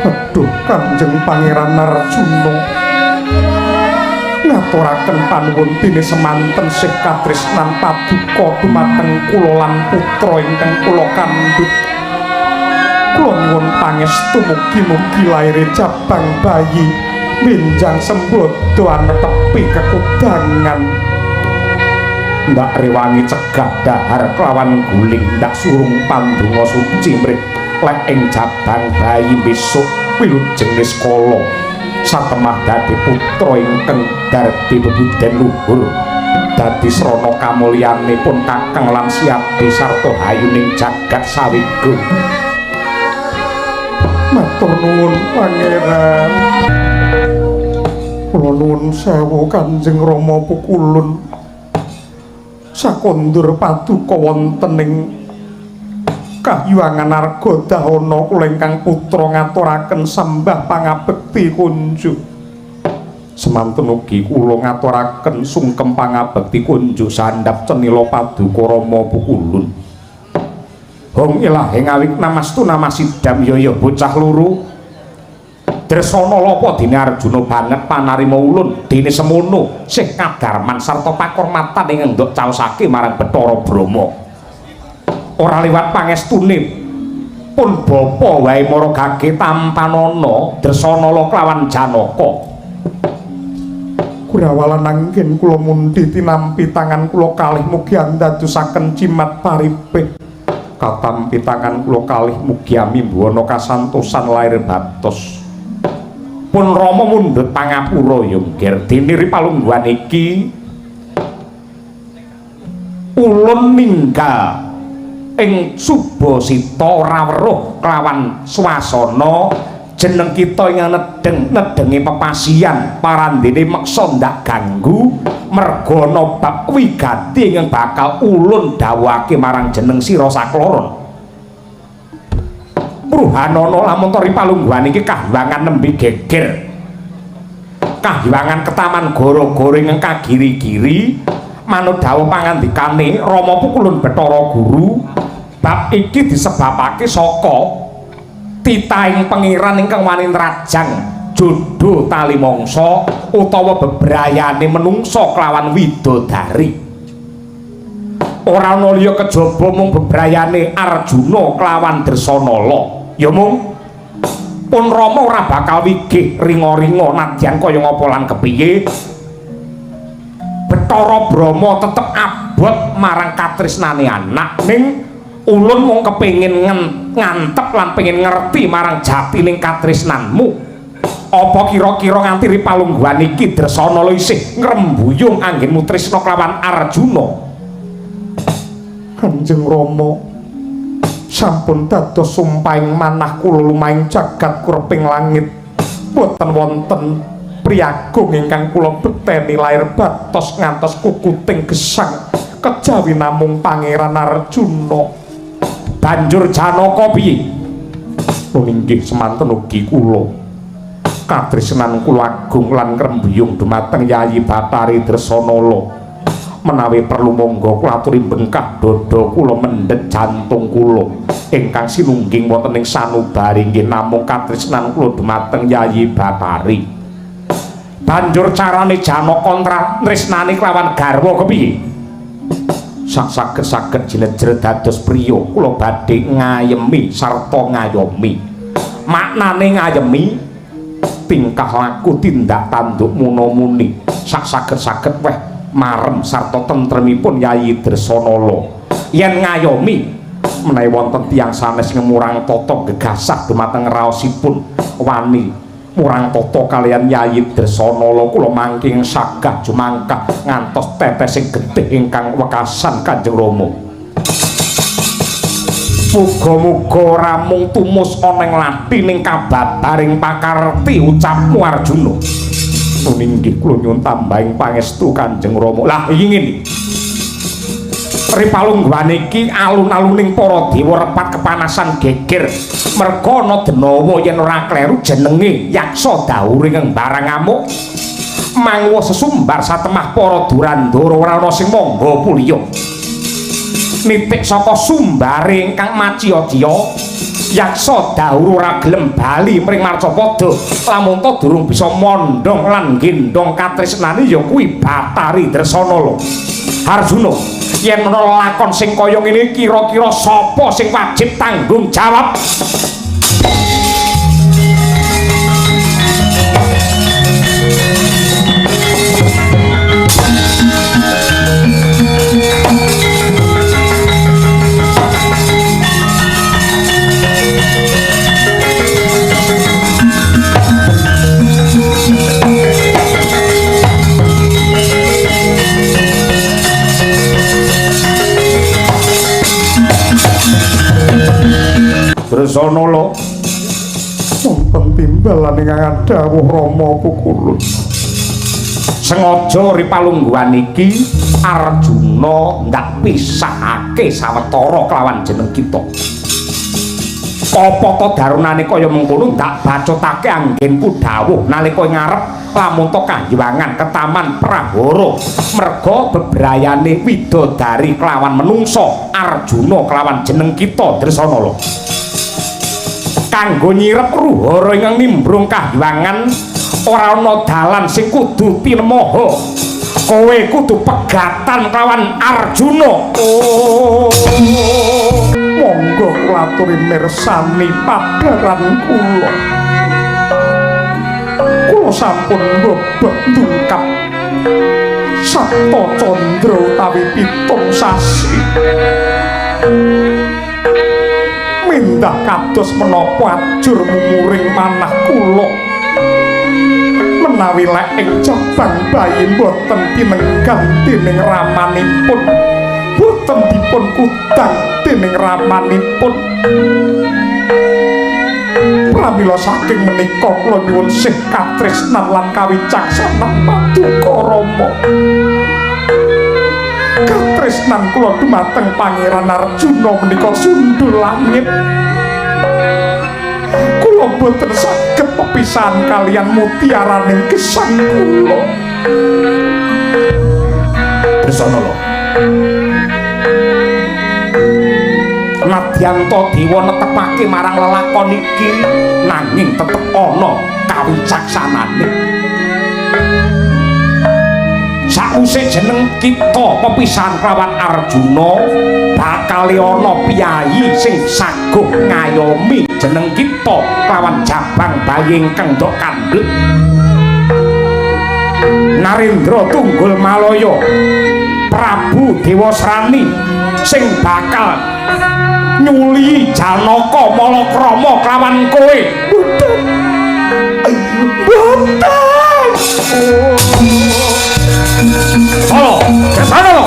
Aduh Kanjeng Pangeran Arjuna, ngaturaken panuwun dene semanten sih katresnan paduka dumateng kula lan putra ingkang kula kandhut. Kula nyuwun pangestu mugi-mugi laire jabang bayi benjang sembodo anetepi kekudangan. Ndak rewangi cegah dahar kelawan guling, ndak surung pandonga suci mrih lek ing jabang bayi besok wilujeng niskala satemah dadi putra ingkang darbi bebuden luhur, dadi srana kamulyanipun Kakang lan Siadi sarta hayuning jagat sawigung. Matur nuwun Pangeran. Kula nuwun sewu Kanjeng Rama Pukulun. Sakondur paduka wonten ing Kahyangan Arga Dahana kula ingkang putra ngaturaken sembah pangabekti kunjuk. Semanten ugi kula ngaturaken sungkem pangabekti kunjuk sandhap cenila paduka Rama Pukulun. Hong ilahe ngawik namastu namasidam yaya bocah loro. Dresanala apa dene Arjuna banget panarima ulun dene semono sih kadarman sarta pakurmatan ing ngendhok caosake marang Bathara Brahma. Ora liwat pangestune pun bapa wae mara gage tampanana Dresanala kelawan Janaka. Kurawalan anggen kula mundhi tinampi tangan kula kalih mugi andadosaken jimat paripih. Katampi tangan kula kalih mugi amimbuwana kasantosan lair batos. Pun Rama mundhut pangapura ya nggih dene ripalungguhan iki ulun ninggal ing Subasita ora weruh kelawan swasana jeneng kita ing nedeng nedengi pepasian parandene meksa ndak ganggu merga ana bab wigati ingkang bakal ulun dawuhake marang jeneng sira sakloron. Pruhanana lamun ta ripalungguhan iki kahyangan nembe geger, kahyangan ketaman gara-gara ingkang kagiri-giri manut dawuh pangandikane Rama Pukulun Bathara Guru. Bab iki disebabake saka titahing pangeran ingkang wani nrajang jodho tali mangsa utawa bebrayane menungsa kelawan widodari. Ora ana liya kejaba mung bebrayane Arjuna kelawan Dresanala. Ya mung pun Rama ora bakal wigih ringa-ringa nadyan kaya ngapa lan kepiye. Bathara Brahma tetep abot marang katresnane anak, ning ulun mung kepengin ngantep lan pengen ngerti marang jatining katresnanmu. Apa kira-kira nganti ripalungguhan iki Dresanala isih ngrembuyung anggenmu tresna kelawan Arjuna? Kanjeng Rama sampun dados sumpahing manah kula lumahing jagat kureping langit boten wonten Priyagung ingkang kula bekteni lair batos ngantos kukuting gesang kejawi namung Pangeran Arjuna. Banjur Janaka piye? Nun inggih semanten ugi kula. Katresnan kula agung lan ngrembuyung dumateng Yayi Bathari Dresanala. Menawi perlu monggo kula aturi bengkah dada kula mendhet jantung kula ingkang sinungging wonten ing sanubari inggih namung katresnan kula dumateng Yayi Bathari. Banjur carane Janaka tresnani kelawan garwa kepiye? Sak saged-saged jinejer dados priya kula badhe ngayemi sarta ngayomi. Maknane ngayemi tingkah laku tindak tanduk muna-muni sak saged-saged weh marem sarta tentremipun Yayi Dresanala. Yen ngayomi menawi wonten tiyang sanes ngemurang tata gegasah dumateng raosipun wani murang tata kaliyan Yayi Dresanala kula mangking sagah jumangkah ngantos tetesing getih ingkang wekasan Kanjeng Rama. Muga-muga ora mung tumus ana ing lathi ning kababaring pakarti ucapmu Arjuna. Nun inggih kula nyuwun tambahing pangestu Kanjeng Rama. Lah iki ngene. Ripalungguhan iki alun-aluning para dewa repat kepanasan geger. Merga ana denawa yen ora kleru jenenge Yaksa Daure ing barang amuk. Mangwa sesumbar satemah para durandara ora ana sing mangga puliya. Nitik saka sumbare ingkang maciya-ciya Yaksa Daura ora gelem bali mring Marcapada lamun ta durung bisa mondhong lan gendhong katresnane ya kuwi Bathari Dresanala. Arjuna, yen ana lakon sing kaya ngene kira-kira sapa sing wajib tanggung jawab? Dresanala, wonten timbalan ingkang dawuh Rama Kukulun. Sengaja ripalungguhan iki Arjuna ndak pisahake sawetara kelawan jeneng kita. Apa ta darunane kaya mengkono ndak bacotake anggenku dawuh nalika ngarep lamun ta kahyangan ketaman Prahara. Merga bebrayane widodari kelawan menungsa Arjuna kelawan jeneng kita Dresanala. Kanggo nyirep ruhara ingkang nimbrung kahyangan ora ana dalan sing kudu tinemoho. Kowe kudu pegatan kelawan Arjuna. Oh, monggo kula aturi mirsani padaran kula. Kula sampun mbebek ndungkap Sapta Candra utawi 7 sasi. Mindah kados menapa ajur mumuring manah kula. Menawi lek ing jabang bayi boten tinenggan dening ramanipun, boten dipun kudang dening ramanipun. Pramila saking menika kula nyuwun sih katresnan lan kawicaksanan paduka Rama. Katresnan kula dumateng Pangeran Arjuna menika sundul langit. Kula boten saged pepisahan kaliyan mutiaraning gesang kula. Dresanala, nadyan ta dewa netepake marang lelakon iki nanging tetep ana kawicaksanane. Sause jeneng kita pepisahan kelawan Arjuna bakal ana piyayi sing saguh ngayomi jeneng kita kelawan jabang bayi ingkang ndok kandhut. Narendra Tunggul Malaya Prabu Dewasrani sing bakal nyuli Janaka Malakrama kelawan kowe. Boten. Boten. Halo, kesana lo.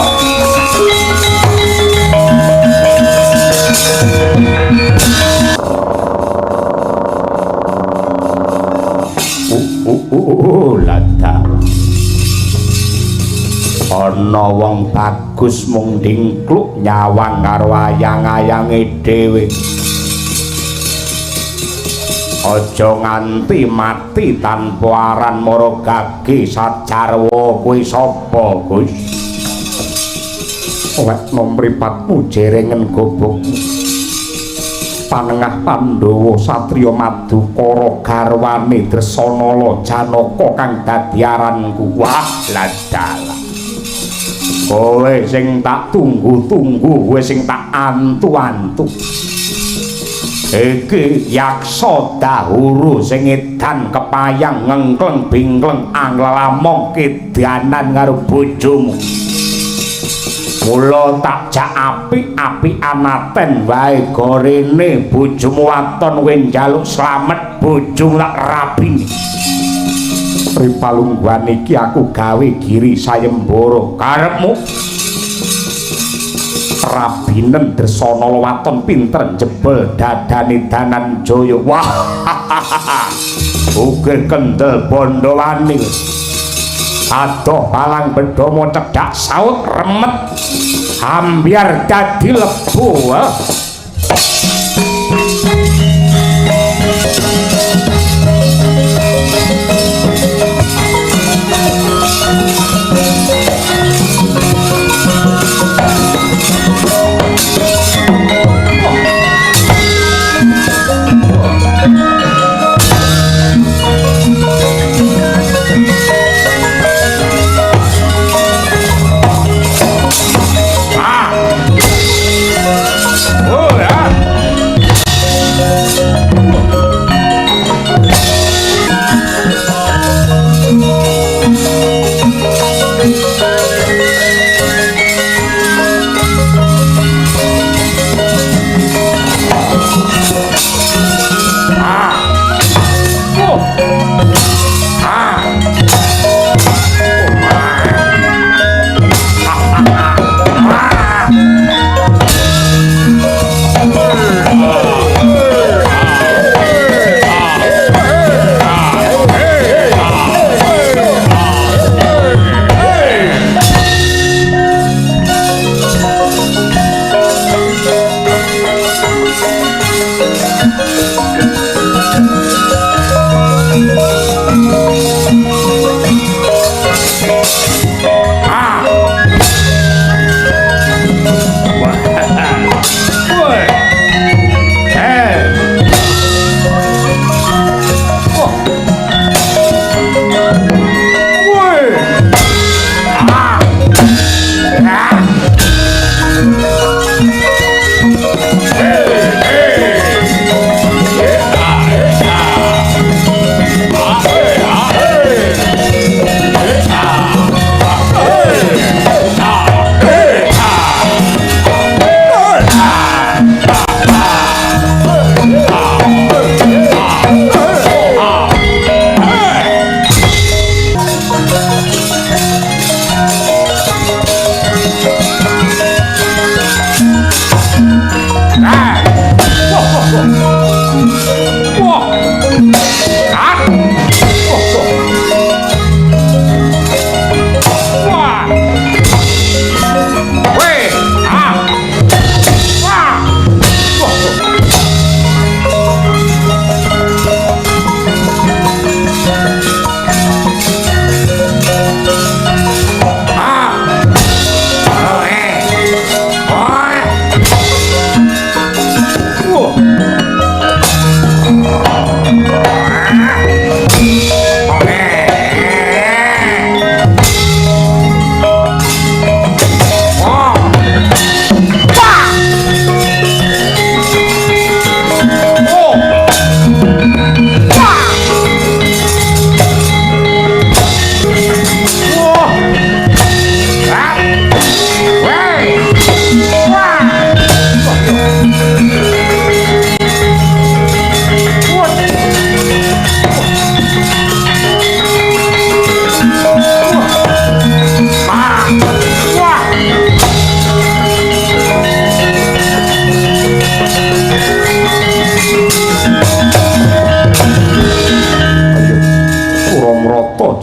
Wekna wong bagus mung dingkluk nyawang karo ayang-ayange dhewe. Aja nganti mati tanpa aran mara gage sajarwa kuwi sapa, Gus? Wekna mripatmu jerengen gobokmu. Panengah Pandhawa satriya Madukara garwane Dresanala Janaka kang dadi aranku. Wah, ladalah. Kowe sing tak tunggu-tunggu, kowe sing tak antu-antu. Iki yaksa dahuru sing edan kepayang ngengkleng bingkleng anglelamong kedanan karo bojomu. Mula tak jak apik-apikan aten wae gorene bojomu waton kowe njaluk slamet bojomu tak rabini. Pripalungguhan iki aku gawe giri sayembara karepmu. Rabinen Dresanala waton pinter jebol dadane Dananjaya. Wah, ukir kendel bondowani. Adoh palang bedomo cedhak saut remet ambyar dadi lebu.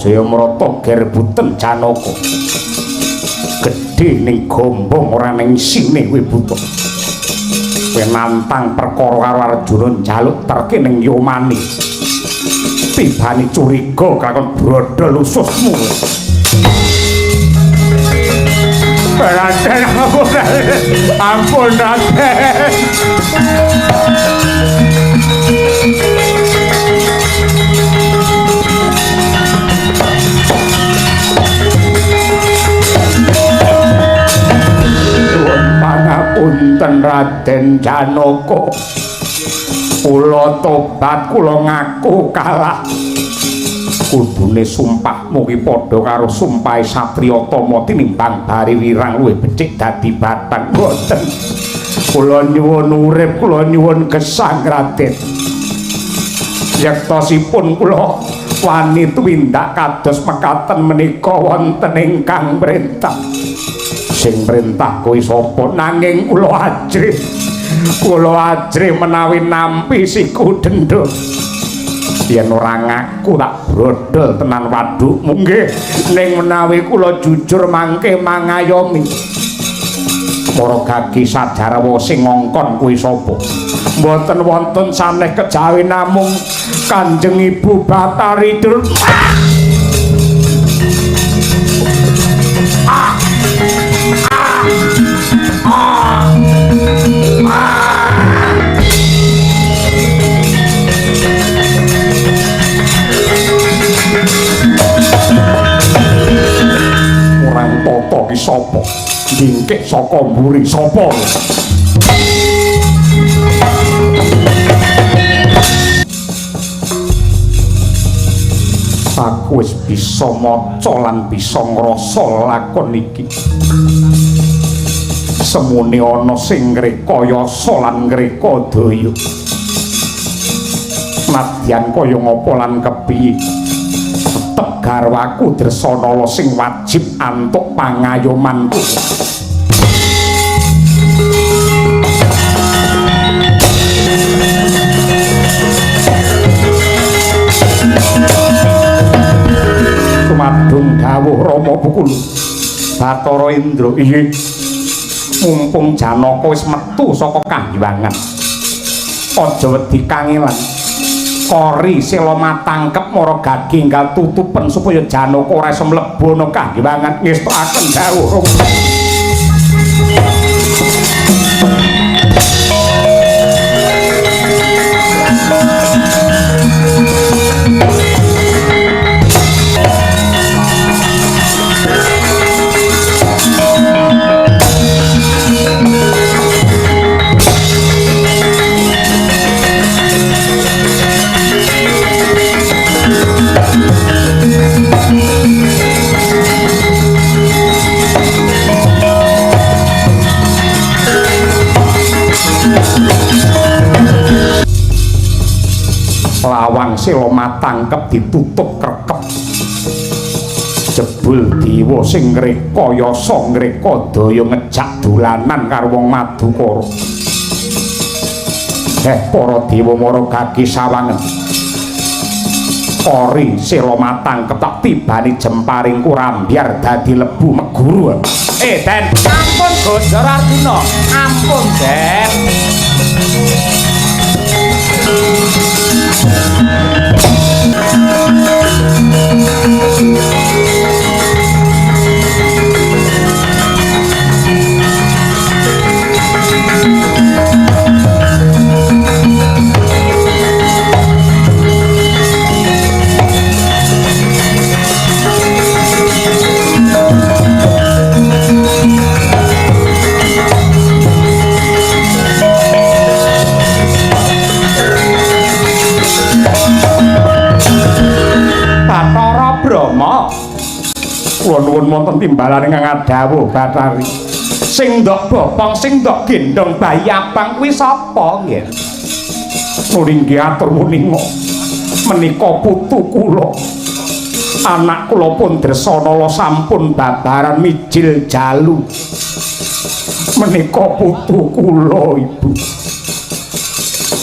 Jayamrata gerbuten Janaka. gedhe ning gombong ora ning isine kowe buta. Kowe nantang perkara karo Arjuna njaluk terke ning yomane. Tibane curiga kakon brodol ususmu. Raden ampun, ampun Raden. Nuwun pangapunten Raden Janaka. Kula tobat, kula ngaku kalah. Kudune sumpahmu ki padha karo sumpahe satriya Tama tinimbang bari wirang luwih becik dadi batang. Mboten. Kula nyuwun urip, kula nyuwun gesang Raden. Yektosipun kula wani tumindak kados mekaten menika wonten ingkang mrentah. Sing mrentah kuwi sapa? Nanging kula ajrih. Kula ajrih menawi nampi siku dendha. Yen ora ngaku tak brodol tenan wadukmu. Nggih, ning menawi kula jujur mangke mangayomi. Para gagi sajarwa sing ngongkon kuwi sapa? Mboten wonten saneh kejawi namung Kanjeng Ibu Bathari Orang toto ki sapa? Dingkik saka mburi sapa? Aku wis bisa maca lan bisa ngrasa lakon iki. Semune ana sing ngrekayasa lan ngrekodaya. Nadyan kaya ngapa lan kepiye, tetep garwaku Dresanala sing wajib antuk pangayomanku. Tumadung dawuh Rama Bukulu Bathara Indra. Iya, mumpung Janaka wis metu saka kahyangan, aja wedi kangelan. Kori sela matangkep mara gage enggal tutupen supaya Janaka ora iso mlebu ana kahyangan. Ngestokaken dawuh Rama. Lawang sela matangkep ditutup krekep. Jebul dewa sing ngrekayasa ngrekodaya ngejak dolanan karo wong Madukara. Para dewa mara gage sawangen. Kori sela matangkep tak tibani jemparing kurambyar dadi lebu meguru. Den, ampun Gojor Arjuna, ampun Den. Bathara Brahma, kula nuwun wonten timbalan ingkang adhawuh Bathari. Sing ndok bopong, sing ndok gendhong bayi abang kuwi sapa nggih? Nggih atur wuninga, menika putu kula. Anak kula pun Dresanala sampun babaran mijil jalu. Menika putu kula, Ibu.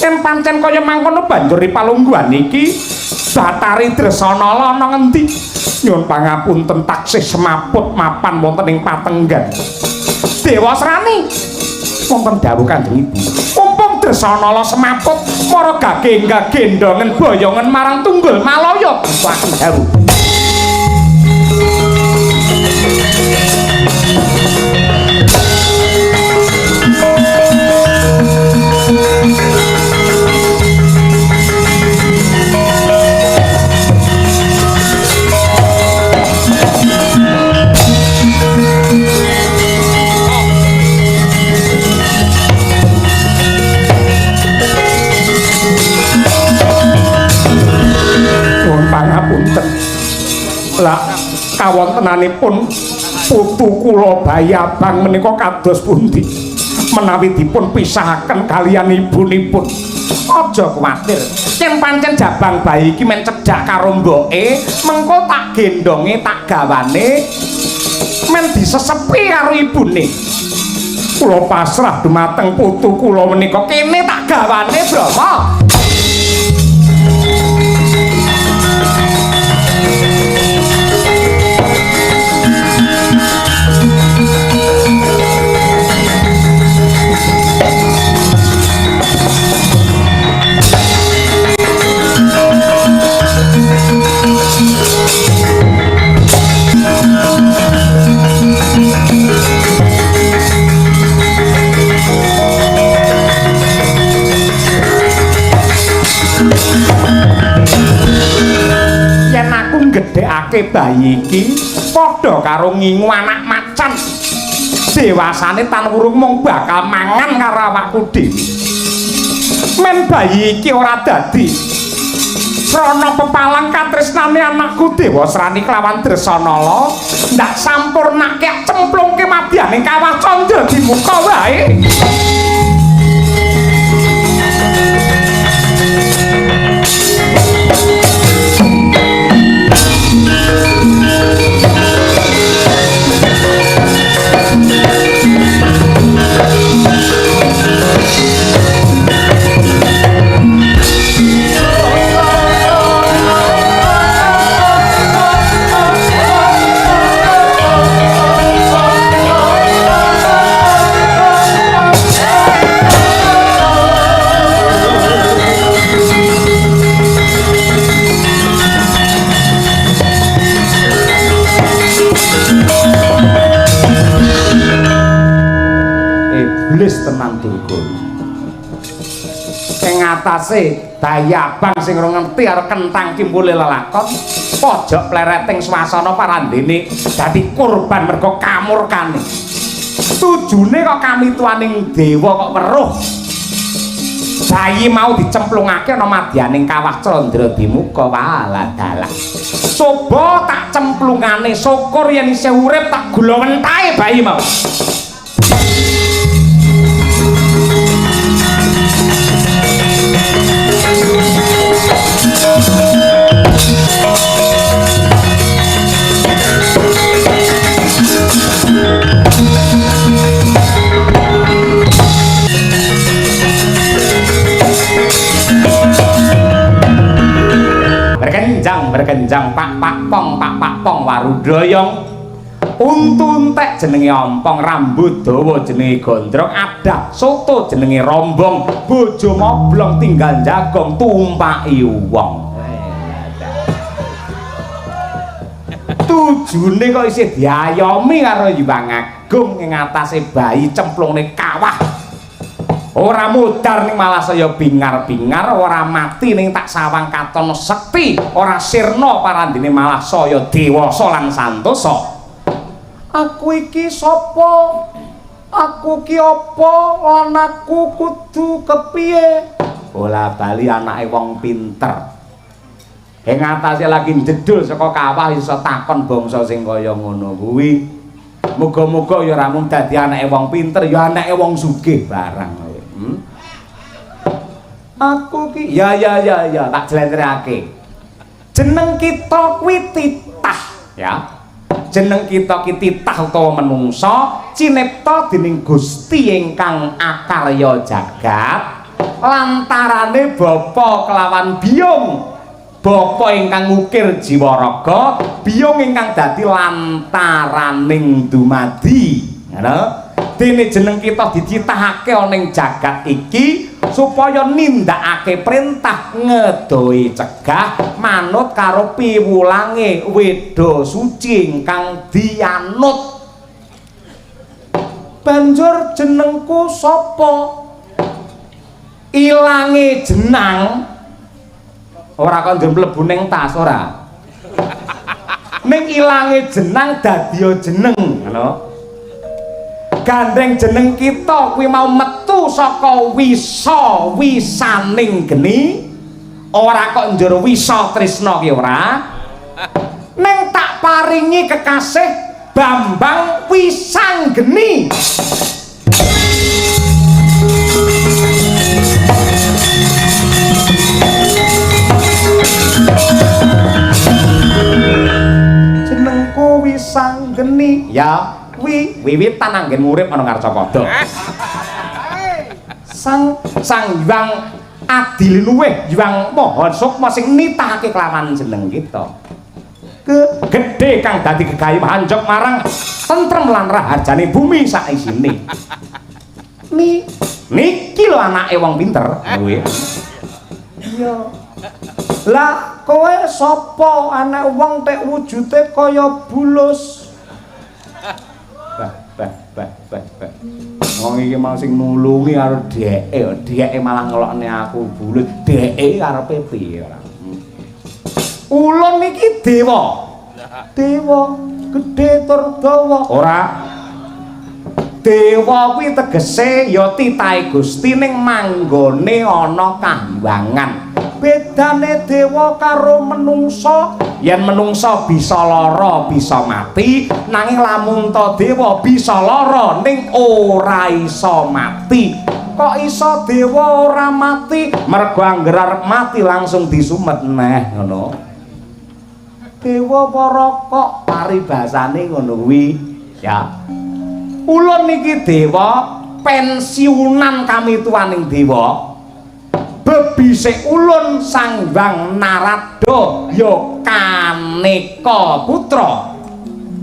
Yen pancen kaya mangkono banjur palungguhan iki Bathari Dresanala ana ngendi? Nyuwun pangapunten taksih semaput mapan wonten ing patenggan. Dewasrani wonten dawuh Kanjeng Ibu. Mumpung Dresanala semaput para gagengga gendongen boyongen marang Tunggul Malaya. Waken dawuh. Pangapunten. Lah kawontenanipun putu kula bayi abang menika kados pundi? Menawi dipun pisahaken kaliyan ibunipun. Aja kuwatir. Yen pancen jabang bayi iki men cedhak karo mboke, mengko tak gendonge, tak gawane men disesepi karo ibune. Kula pasrah dumateng putu kula menika. Kene tak gawane, Brahma. Yen aku nggedhekake bayi iki padha karo ngingu anak macan. Dewasane tan wurung mung bakal mangan karo awakku dhewe. Men bayi iki ora dadi srana pepalang katresnane anakku Dewasrani kelawan Dresanala, ndak sampurnake cemplungke madyane kawah candra di muka wae. Iblis tenan Durga. Ing atase bayi abang sing ora ngerti karo kentang kimpule lelakon, pojok plereting swasana parandene dadi korban mergo kamurkane. Tujune kok kamituaning dewa kok weruh. Bayi mau dicemplungake ana madyaning kawah Candra Dimuka. Walah dalah. Coba tak cemplungane, syukur yen isih urip tak gula wentahe bayi mau. Berkenjang berkenjang pak pak pong pak pak pong warudoyong. Untu entek jenenge ompong, rambut dawa jenenge gondrong, adah soto jenenge rombong, bojo moblong tinggal jagong tumpaki wong. Tujune kok isih diayomi karo Hyang Agung ing atase bayi cemplungne kawah. Ora mudhar ning malah saya bingar-bingar, ora mati ning tak sawang katon sekti, ora sirna parandene malah saya dewasa lan santosa. Aku iki sapa? Aku ki apa? Lan aku kudu kepiye? Bola bali anake wong pinter. Ing atase lagi njedul saka kawah iso takon bangsa sing kaya ngono kuwi. Muga-muga ya ora mung dadi anake wong pinter, ya anake wong sugih barang. Aku ki ya ya ya ya tak jlentrehake. Jeneng kita kuwi titah ya. Jeneng kita ki titah utawa menungsa cinipta dening Gusti ingkang akarya jagat lantarane bapa kelawan biyung Bapa ingkang ngukir jiwa raga, biyung ingkang dadi lantaraning dumadi. Ngono. Dene jeneng kita dititahake ana ing jagat iki supaya nindakake perintah ngedohi cegah manut karo piwulange weda suci ingkang dianut. Banjur jenengku sapa? Ilange jenang ora kok njur mlebu ning tas ora. Ning ilange jenang dadiya jeneng, ngono. Gandeng jeneng kita kuwi mau metu saka wisa wisaning geni, ora kok njur wisa trisna ki ora. Ning tak paringi kekasih Bambang Wisanggeni. Jenengku Wisanggeni. Ya, wi wiwitan anggen urip ana Ngarcapada. Sang Sang Hyang Adi Linuwih Hyang Maha Sukma sing nitahake kelawan jeneng kita. Gedhe kang dadi gegayuh anjog marang tentrem lan raharjane bumi saisine. Ni niki lho anake wong pinter kowe. Iya. Lah kowe sapa anak wong tek wujude kaya bulus? Bah bah bah bah bah. Wong iki mau sing nulungi karo dheke, dheke malah ngelokne aku bulus. Dheke karepe piye ora? Ulun iki dewa. Dewa gedhe tur dawa. Ora. Dewa kuwi tegese ya titahe Gusti ning manggone ana kahyangan. Bedane dewa karo menungsa, yen menungsa bisa lara, bisa mati, nanging lamun ta dewa bisa lara ning ora iso mati. Kok iso dewa ora mati? Mergo angger arep mati langsung disumet neh ngono. Dewa para kok paribasane ngono kuwi ya. Ulun niki dewa pensiunan kami tuaning dewa. Bebise ulun Sang Hyang Narada ya Kaneka Putra.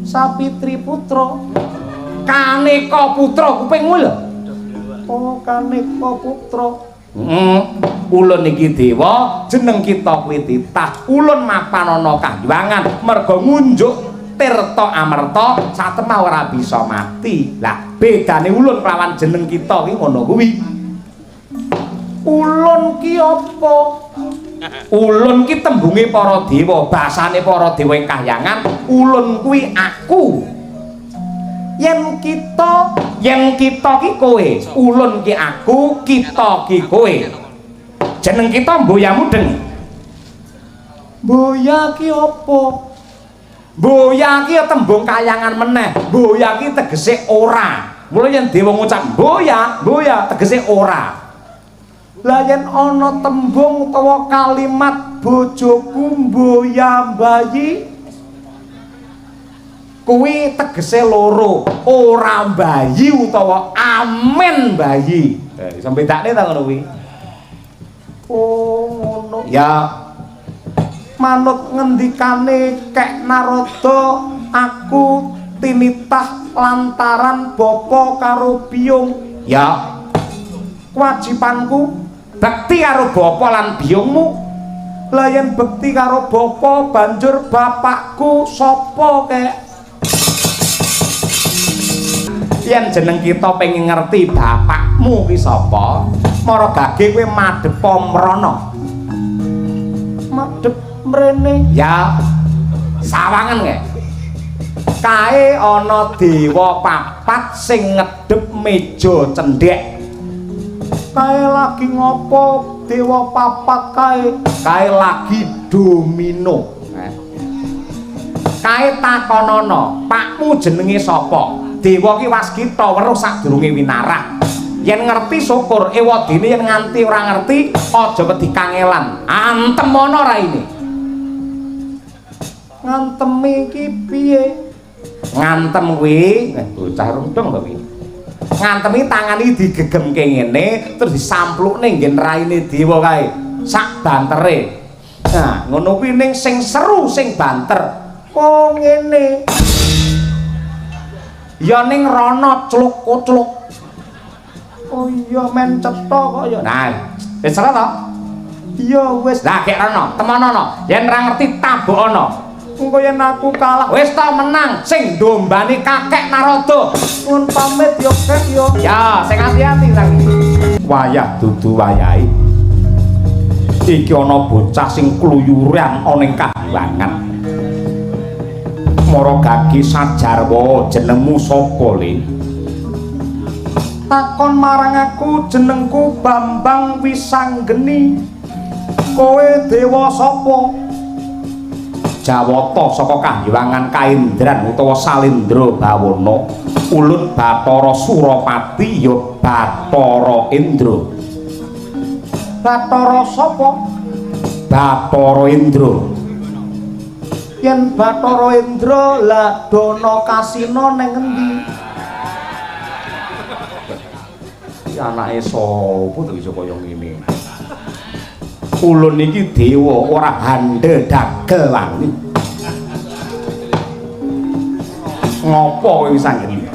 Sapitri Putra. Kaneka Putra kupingmu lho. Oh, Kaneka Putra. Ulun iki dewa, jeneng kita kuwi titah. Ulun mapan ana kahyangan merga ngunjuk tirta amerta satemah ora bisa mati. Lah bedane ulun kelawan jeneng kita ki ngono kuwi. Ulun ki apa? Ulun ki tembunge para dewa, basane para dewa ing kahyangan, ulun kuwi aku. Yen kita ki kowe, ulun ki aku, kita ki kowe. Jeneng kita Mboya Mudeng. Mboya ki apa? Mboya ki tembung kayangan meneh. Mboya ki tegese ora. Mula yen dewa ngucap mboya, mboya tegese ora. Lah yen ana tembung utawa kalimat bojoku mboya mbayi kuwi tegese loro, ora mbayi utawa amen mbayi. Iso bedakne ta ngono kuwi? Oh ngono. Ya. Manut ngendikane Kek Narada, aku tinitah lantaran bapa karo biyung. Ya. Kewajibanku bekti karo bapa lan biyungmu. Lah yen bekti karo bapa banjur bapakku sapa kek? Yen jeneng kita pengen ngerti bapakmu ki sapa, mara gage kowe madhepa mrana. Madhep mrene. Ya. Sawangen kek. Kae ana dewa papat sing ngedhep meja cendhek. Kae lagi ngopo dewa papat kae? Kae lagi domino. Kae takonono, pakmu jenenge sapa? Dewa ki waskita weruh sadurunge winarah. Yen ngerti syukur, ewadene yen nganti ora ngerti aja wedi kangelan. Antem ana raine. Ngantemi iki piye? Ngantem kuwi, bocah rungtung to kuwi. Ngantemi tangan iki digegemke ngene, terus disamplukne nggen raine dewa kae. Sak bantere. Nah, ngono kuwi ning sing seru sing banter. Oh ngene. Ya ning rono cluk-cluk. Oh iya men cetha kok ya. Nah, wis ora to? Iya wis. Lah gek rono, temonono. Yen ora ngerti tabokono. Engko yen aku kalah, wis ta menang sing ndombani kakek Narada. Nuwun pamit ya kek ya. Ya, sing ati-ati sang. Wayah dudu wayahe. Iki ana bocah sing kluyuran ana ing kahyangan. Mara gagi sajarwa jenengmu sapa le? Takon marang aku jenengku Bambang Wisanggeni. Kowe dewa sapa? Jawata saka kahyangan Kaindran utawa Salindra Bawana, ulun Bathara Surapati ya Bathara Indra. Bathara sapa? Bathara Indra. Yen Bathara Indra lah Dana Kasina ning endi? Iki anake sapa to iso kaya ngene? Ulun iki dewa ora handel dagel wani. Ngopo kowe Wisanggeni?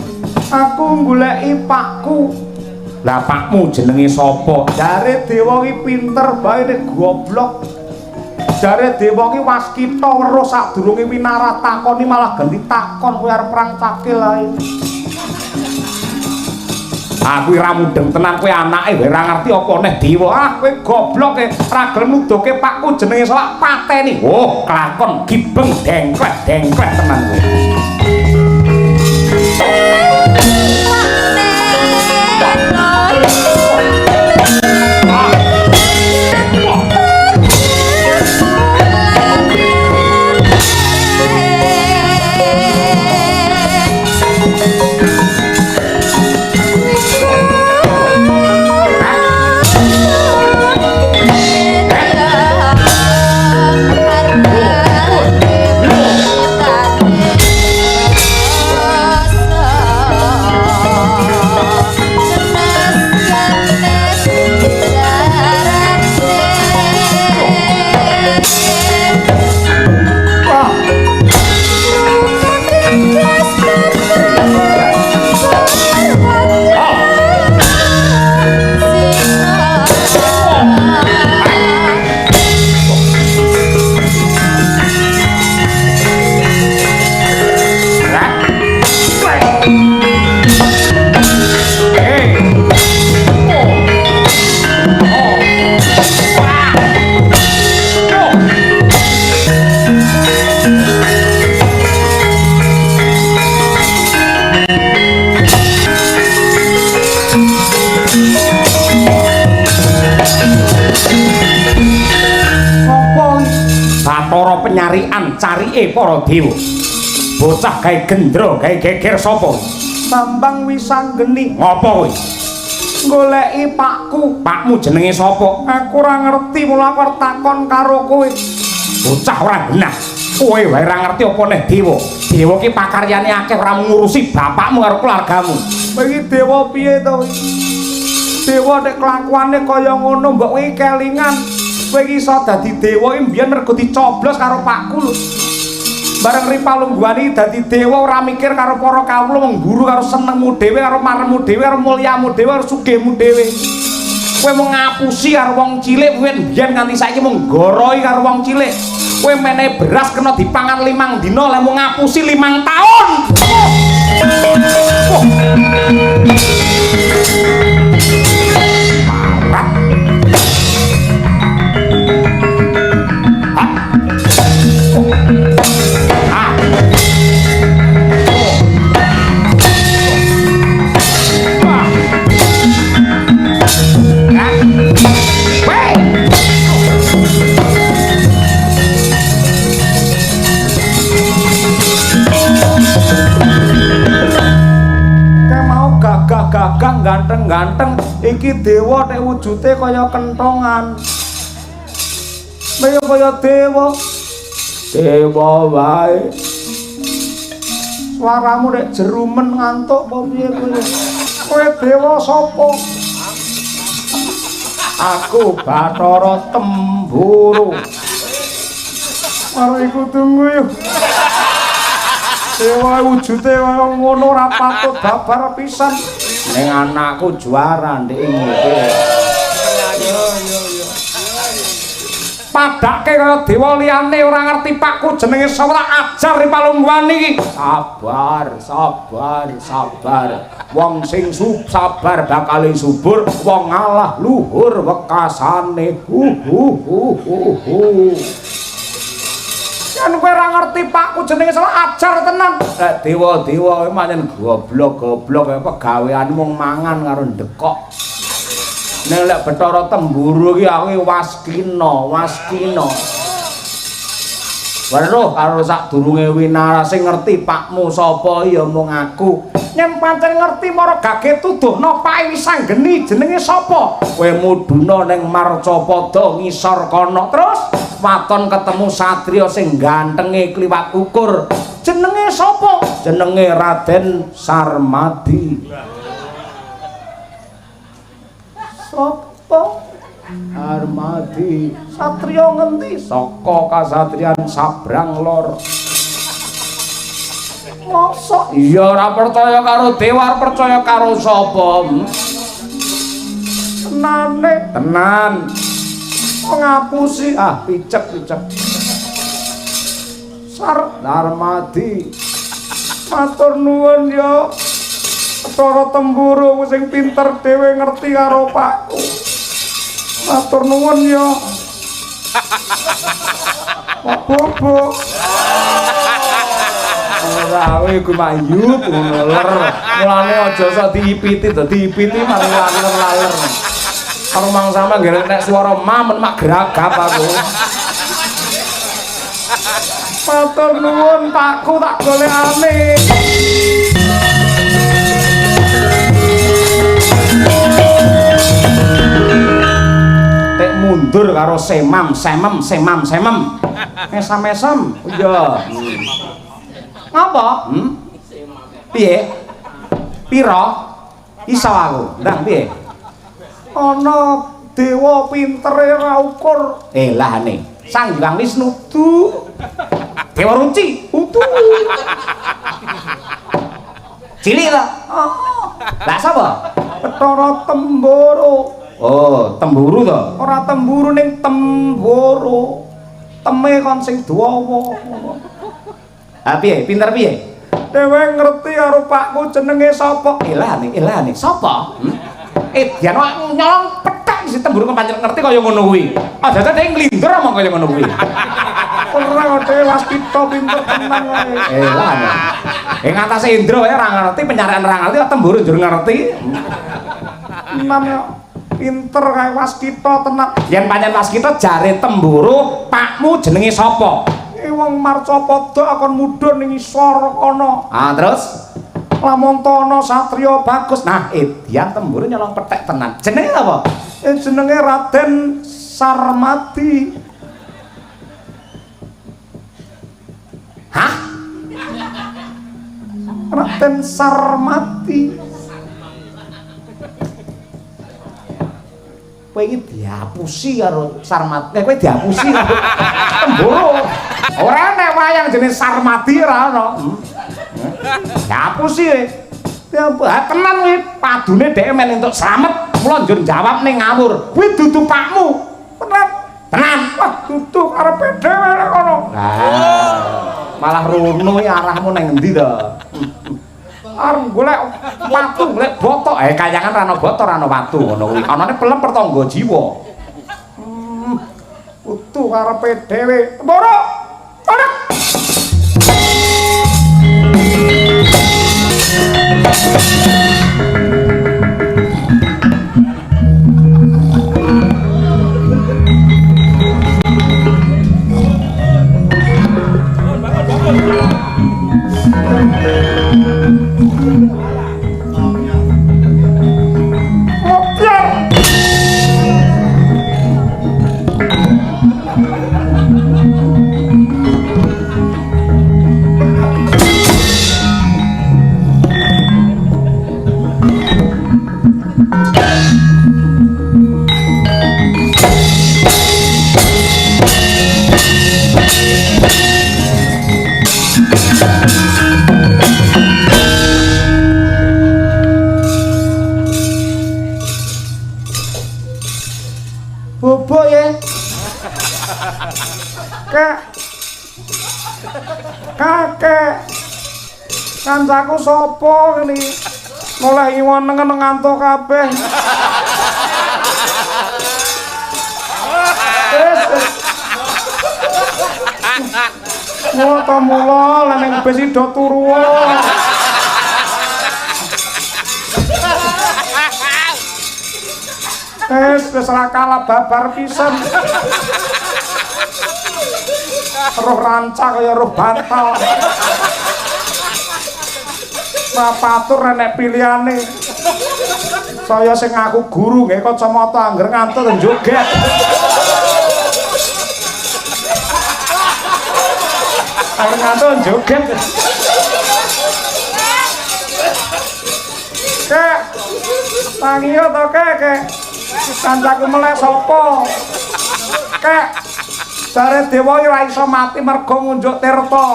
Aku goleki pakku. Lah pakmu jenenge sapa? Jare dewa iki pinter bae nek goblok. Jare dewa iki waskita weruh sadurunge winarah takoni malah ganti takon kowe arep perang cakil ae. Aku ora mudeng tenan kowe anake wae ora ngerti apa neh dewa. Ah kowe goblok e ora gelem nuduhke pakku jenenge sapa pateni. Oh, kelakon gibeng dengklek dengklek tenan kowe. Penyarian carike para dewa. Bocah gawe gendra, gawe geger sapa? Bambang Wisanggeni. Ngopo kowe? Goleki pakku. Pakmu jenenge sapa? Aku ora ngerti mula aku arep takon karo kowe. Bocah ora genah. Kowe wae ora ngerti apa neh dewa. Dewa ki pakaryane akeh ora ngurusi bapakmu karo keluargamu. Kowe iki dewa piye to? Dewa nek kelakuane kaya ngono mbok kowe kelingan. Kowe iki iso dadi dewa iki mbiyen mergo dicoblos karo pakku lho. Bareng ripalungguhan iki dadi dewa ora mikir karo para kawula mung guru karo senengmu dhewe karo maremu dhewe karo mulyamu dhewe karo sugihmu dhewe. Kowe mung ngapusi karo wong cilik kowe mbiyen nganti saiki mung goroi karo wong cilik. Kowe menehi beras kena dipangan 5 dina lha mung ngapusi 5 taun. Oh. Gagah ganteng-ganteng iki dewa nek wujude kaya kentongan. Kaya kaya dewa. Dewa wae. Suaramu nek jerumen ngantuk apa piye kowe? Kowe dewa sapa? Aku Bathara Temburu. Mari kudu nguyuh. Dewa wujude kaya ngono ora patut babar pisan. Ning anakku juara ndek ngene. Padake kaya dewa liyane ora ngerti pakku jenenge sapa tak ajar ing palungguhan iki. Sabar, sabar, sabar. Wong sing sabar bakal subur, wong ngalah luhur wekasane. Hu hu hu hu hu. Yen kowe ora ngerti pakku jenenge sapa ajar tenan. Lek dewa-dewa kuwi pancen goblok-goblok pegawean mung mangan karo ndekok. Nek lek Bathara Temburu iki aku waskina, waskina. Weruh karo sadurunge winara sing ngerti pakmu sapa ya mung aku. Yen pancen ngerti mara gage tuduhno pake wisanggeni jenenge sapa? Kowe mudhuna ning Marcapada ngisor kono. Terus waton ketemu satriya sing gantenge kliwat ukur. Jenenge sapa? Jenenge Raden Sarmadi. Sapa? Sarmadi. Satriya ngendi? Saka kasatriyan Sabrang Lor. Mosok? Iya ora percaya karo dewa, percaya karo sapa? Tenane? Tenan. Ngapusi? Ah, picek-picek. Sarmadi. Matur nuwun ya. Bathara Temburu sing pinter dhewe ngerti karo pakku. Matur nuwun ya. Bobo. Ora kowe iku mayut ngono ler. Mulane aja sok diipiti to, diipiti mari laler-laler. Karo mangsa nggih nek swara mamen mak gragap aku. Matur nuwun pakku tak golekane. Tek mundur karo semam, semem, semam, semem. Mesam-mesem. Iya. Ngapa? Piye? Piro? Iso aku. Ndang piye? Ana dewa pintere ra ukur. Lahane. Sang Hyang Wisnu du. Dewa Ruci utu. Cilik ta? Oh. Lah sapa? Bathara Temburu. Oh, temburu to? Ora temburu ning temboro. Teme kon sing dawa. Ah piye? Pinter piye? Dhewe ngerti karo pakku jenenge sapa? Elane, elane. Sapa? Edian nyolong pethak si temburu kok pancen ngerti kaya ngono kuwi. Aja-aja dhek nglindur omong kaya ngono kuwi. Ora dhewe waskita pinter tenan kowe. Elane. Ing atase Indra wae ora ngerti, pencarian ora ngerti, temburu njur ngerti. Tenan kok. Pinter kae waskita tenan. Yen pancen waskita jare temburu, pakmu jenenge sapa? Wong Marcapada akon mudhun ning isor kono. Ah terus lamun ana satriya bagus. Nah, edian temburu nyolong pethek tenan. Jenenge apa? Jenenge Raden Sarmadi. Hah? Raden Sarmadi. Kowe iki diapusi karo Sarmadi. Kowe diapusi karo temburu. Ora enek wayang jenenge Sarmadi ora ana. Diapusi kowe. Ha tenan kuwi padune dhek men entuk slamet, mula njur jawab ning ngawur. Kuwi dudu pakmu. Tenan. Tenan. Wah, dudu karepe dhewe nek kono. Lah, malah rono iki arahmu nang endi to? Arep golek watu, golek boto. Kayangan ra ana boto, ra ana watu ngono kuwi. Anane pelem pertangga jiwa. Utuh karepe dhewe. Temboro. Ora. Njaba ye. Kek. Kakek. Kancaku sapa ngene? Mulai iwon nengen ngantuk kabeh. Wis. Mula ta mula lan ning bis do turu. Wis wis ora kalah babar pisan. Roh rancak kaya roh bantal. Papatur enek pilihane. Saya sing ngaku guru nggih kacamata angger ngantuk joget. Angger ngantuk joget. Kek. Tangiyo to kek, kek. Kancaku melek sapa? Kek. Jare dewa ora iso mati mergo ngunjuk tirta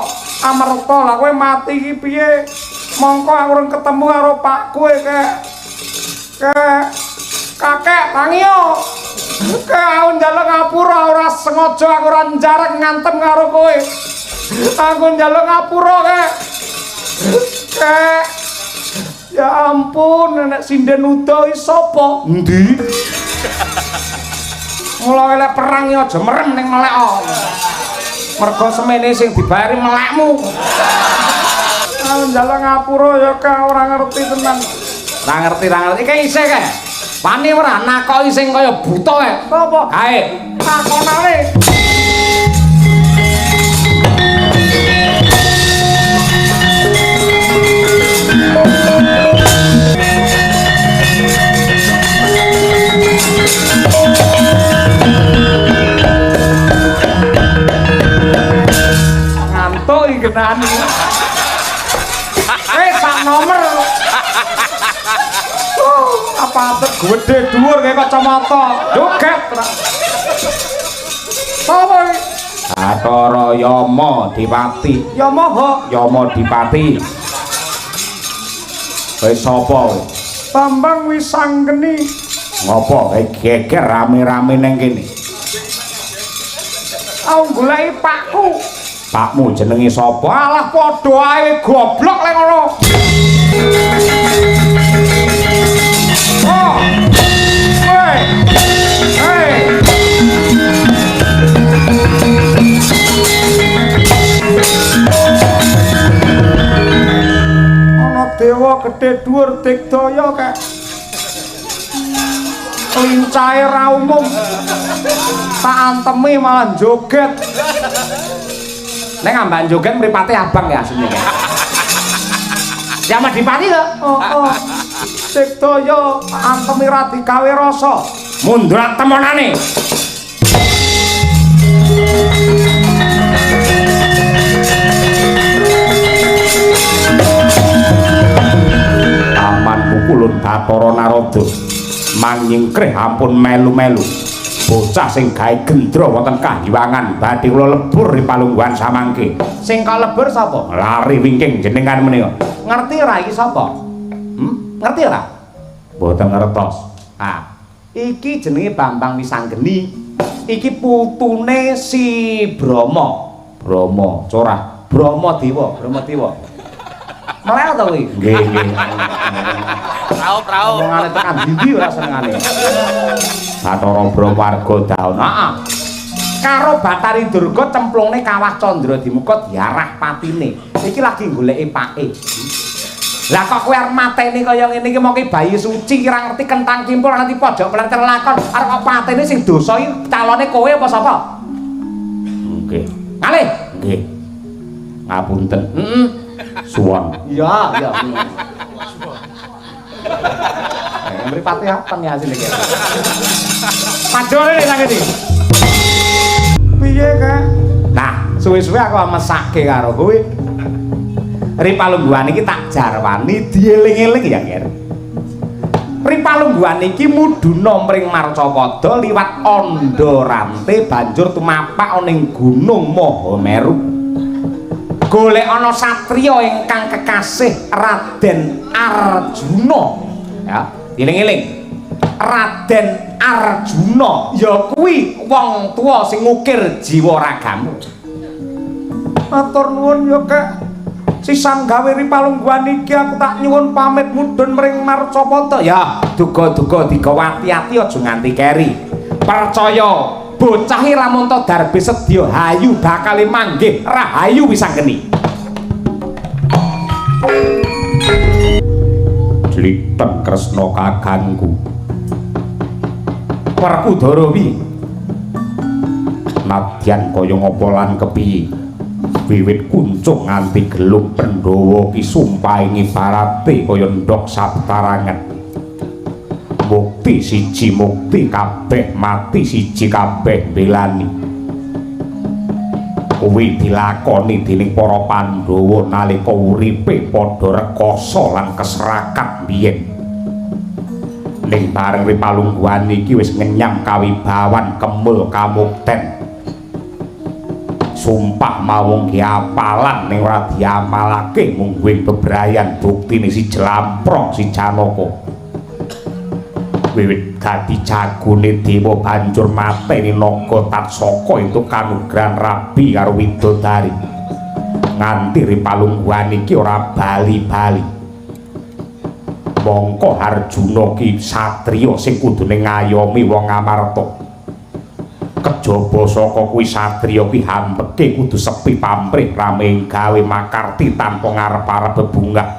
amerta. Lah kowe mati iki piye? Mongko aku urung ketemu karo pakku kek. Kek. Kakek tangiyo. Kek aku njaluk ngapura ora sengaja aku ora njarek ngantem karo kowe. Aku njaluk ngapura kek. Kek. Ya ampun, nenek sinden uda iki sapa? Endi? Mula lek perang ya aja merem ning melek. Mergo semene sing dibayari melekmu. Ah njaluk ngapura ya kak ora ngerti tenan. Ora ngerti, ora ngerti. Iki isih kae. Wani ora nakoki sing kaya buta kae. Apa? Kae. Takonane. Ngantuk iki genani. Sak nomor. Apa gedhe dhuwur kaya kacamata. Joget. Sapa iki? Bathara Yama Dipati. Yama ho? Yama Dipati. Kowe sapa kowe? Bambang Wisanggeni. Ngopo kowe geger rame-rame nang kene? Aku goleki pakku. Pakmu jenenge sapa? Alah padha ae goblok lek ngono. Oh. Hei. Hei. Ana dewa gedhe dhuwur digdaya kek. Lincahe ra umum. Tak antemi malah joget. Nek amban joget mripate abang ya asline. Ya Dipati to? Oh, oh. Digdaya antemi ra digawe rasa. Mundur temonane. Taman pukulun Bathara Narada. Manyingkrih ampun melu-melu. Bocah sing gawe gendra wonten kahiwangan badhe kula lebur ing palungguhan samangke. Sing kalebur sapa? Lari wingking jenengan menika. Ngerti ora iki sapa? Ngerti ora? Mboten ngertos. Ah, iki jenenge Bambang Wisanggeni. Iki putune si Brahma. Brahma, corah. Brahma Dewa, Brahma Dewa. Melek to kuwi? Nggih, nggih. Raup-raup. Omongane tekan ndi ora senengane. Bathara Brahma warga daun. Heeh. Karo Bathari Durga cemplungne kawah Candra Dimuka diarah patine. Iki lagi goleki pake. Lah kok kowe arep mateni kaya ngene iki mongke bayi suci ora ngerti kentang kimpul nganti pojok plencer lakon. Arep kok patene sing dosa iki calone kowe apa sapa? Nggih. Ngalih. Nggih. Ngapunten. Heeh. Suwon. Iya, iya. Mripate apa nih asline iki? Pajone nang kene. Piye, Kak? Nah, suwe-suwe aku mesake karo kowe. Ripalungguhan iki tak jarwani dieling-eling ya, Ger. Ripalungguhan iki mudhuna mring Marcapada liwat Andha Rante banjur tumapak ana ing Gunung Mahameru. Golek ana satriya ingkang kekasih Raden Arjuna. Ya, dieling-eling. Raden Arjuna ya kuwi wong tuwa sing ngukir jiwa ragamu. Matur nuwun ya, Kek. Sisan gawe ri palungguhan iki aku tak nyuwun pamit mudhun mring Marcapada. Ya, duga-duga digawa ati-ati aja nganti keri. Percaya, bocah iki lamun ta darbe sedya hayu bakal manggih rahayu wisanggeni. Jliten Kresna kakangku. Werkudara piye? Nadyan kaya ngapa lan kepiye? Wiwit kuncung nganti gelung Pandhawa ki sumpahe ngibarate kaya ndhog saptarangan. Mukti siji mukti kabeh, mati siji kabeh mbelani. Kuwi dilakoni dening para Pandhawa nalika uripe padha rekasa lan keserakat biyen. Ning bareng ri palungguhan iki wis ngenyam kawibawan kemul kamukten. Sumpah mawung diapalan ning ora diamalake mungguing bebrayan buktine si Jlamprong si Janaka. Wiwit dadi jagone dewa banjur mateni naga Tatsaka entuk kanugrahan rabi karo widodari. Nganti ri palungguhan iki ora bali-bali. Mongko Arjuna ki satriya sing kudune ngayomi wong Amarta. Kejaba saka kuwi satriya ki hambeke kudu sepi pamrih rame gawe makarti tanpa ngarep-arep bebungah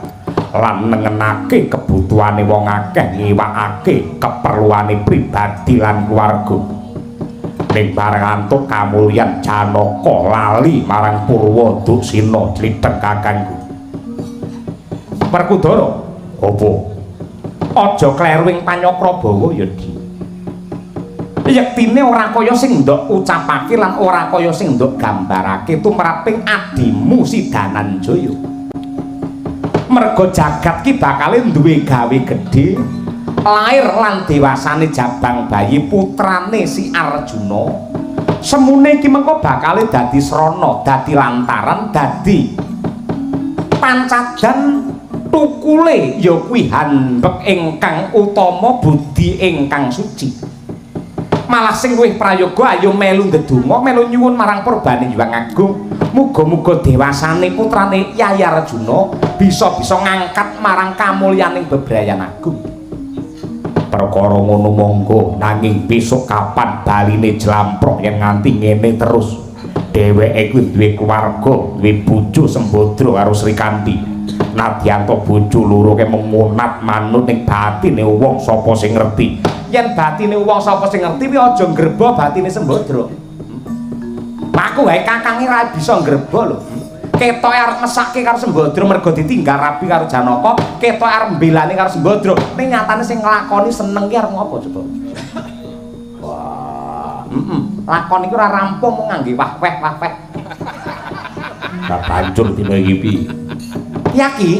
lan nengenake kebutuhane wong akeh, ngiwakake keperluane pribadi lan keluarga. Ning bareng antuk kamulyan Janaka lali marang Purwa Duksina. Jlitheng kakangku. Werkudara, apa? Aja kleru ing Panyakrabawa ya, Di. Yektine ora kaya sing ndok ucapake lan ora kaya sing ndok gambarake tumraping adimu si Dananjaya. Merga jagat ki bakale duwe gawe gedhe, lair lan dewasane jabang bayi putrane si Arjuna. Semune iki mengko bakale dadi srana, dadi lantaran, dadi pancadan tukule ya kuwi hanbek ingkang utama budi ingkang suci. Malah sing luwih prayoga ayo melu ndedonga, melu nyuwun marang purbane Hyang Agung. Muga-muga dewasane putrane Yayi Arjuna bisa-bisa ngangkat marang kamulyaning bebrayan agung. Perkara ngono monggo, nanging besok kapan baline Jlamprong yen nganti ngene terus. Dheweke kuwi duwe keluarga, duwe bojo Sembadra karo Srikanti. Nadyan to bojo loro ke memunat manut ning batine wong sapa sing ngerti. Yen batine wong sapa sing ngerti kuwi aja nggreba batine Sembadra. Aku wae kakange ra bisa nggreba lho. Ketoke arep mesake karo Sembadra mergo ditinggal rabi karo Janaka, ketoke arep mbelani karo Sembadra. Ning nyatane sing nglakoni seneng ki arep ngopo coba? Wah, lakon iki ora rampung mung ngangge wah-weh wah-weh. Lah banjur dina iki piye? Yaki.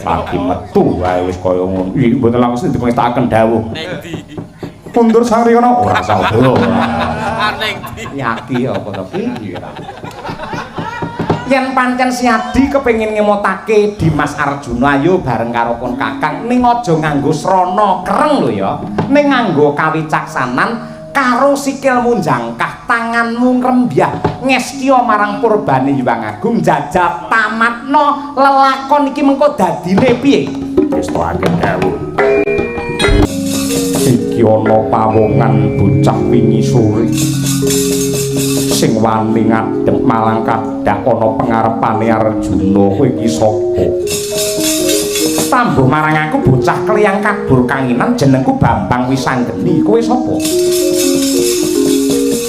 Lagi metu wae wis kaya ngono. Iki mboten langsung dipengetaken dawuh. Ning ndi? Mundur sang riyana ora saudara. Ning ndi? Yaki apa to piye? Yen pancen si Adi kepengin ngemotake Dimas Arjuna ayo bareng karo kon kakang ning aja nganggo srana kereng lho ya. Ning nganggo kawicaksanan karo sikilmu jangkah tanganmu ngrembyah ngestya marang purbane Hyang Agung jajal tamatna lelakon iki mengko dadine piye. Wis toake dawuh. Iki ana pawongan bocah wingi sore sing wani ngadhep malang kadak ana pengarepane Arjuna. Kowe iki sapa? Tambuh marang aku bocah kliyang kabur kanginan jenengku Bambang Wisanggeni. Kowe sapa?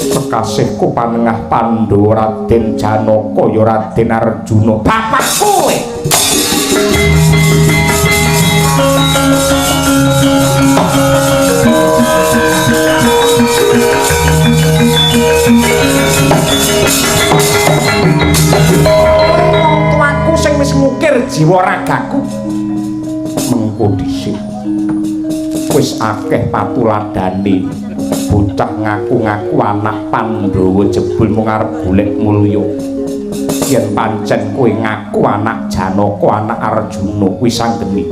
Kekasihku panengah Pandhawa Raden Janaka ya Raden Arjuna. Bapakku kowe. Wong tuaku sing wis ngukir jiwa ragaku. Mengko dhisik wis akeh patuladane bocah ngaku-ngaku anak Pandhawa jebul mung arep golek mulya. Yen pancen kowe ngaku anak Janaka, anak Arjuna kuwi sanggeni.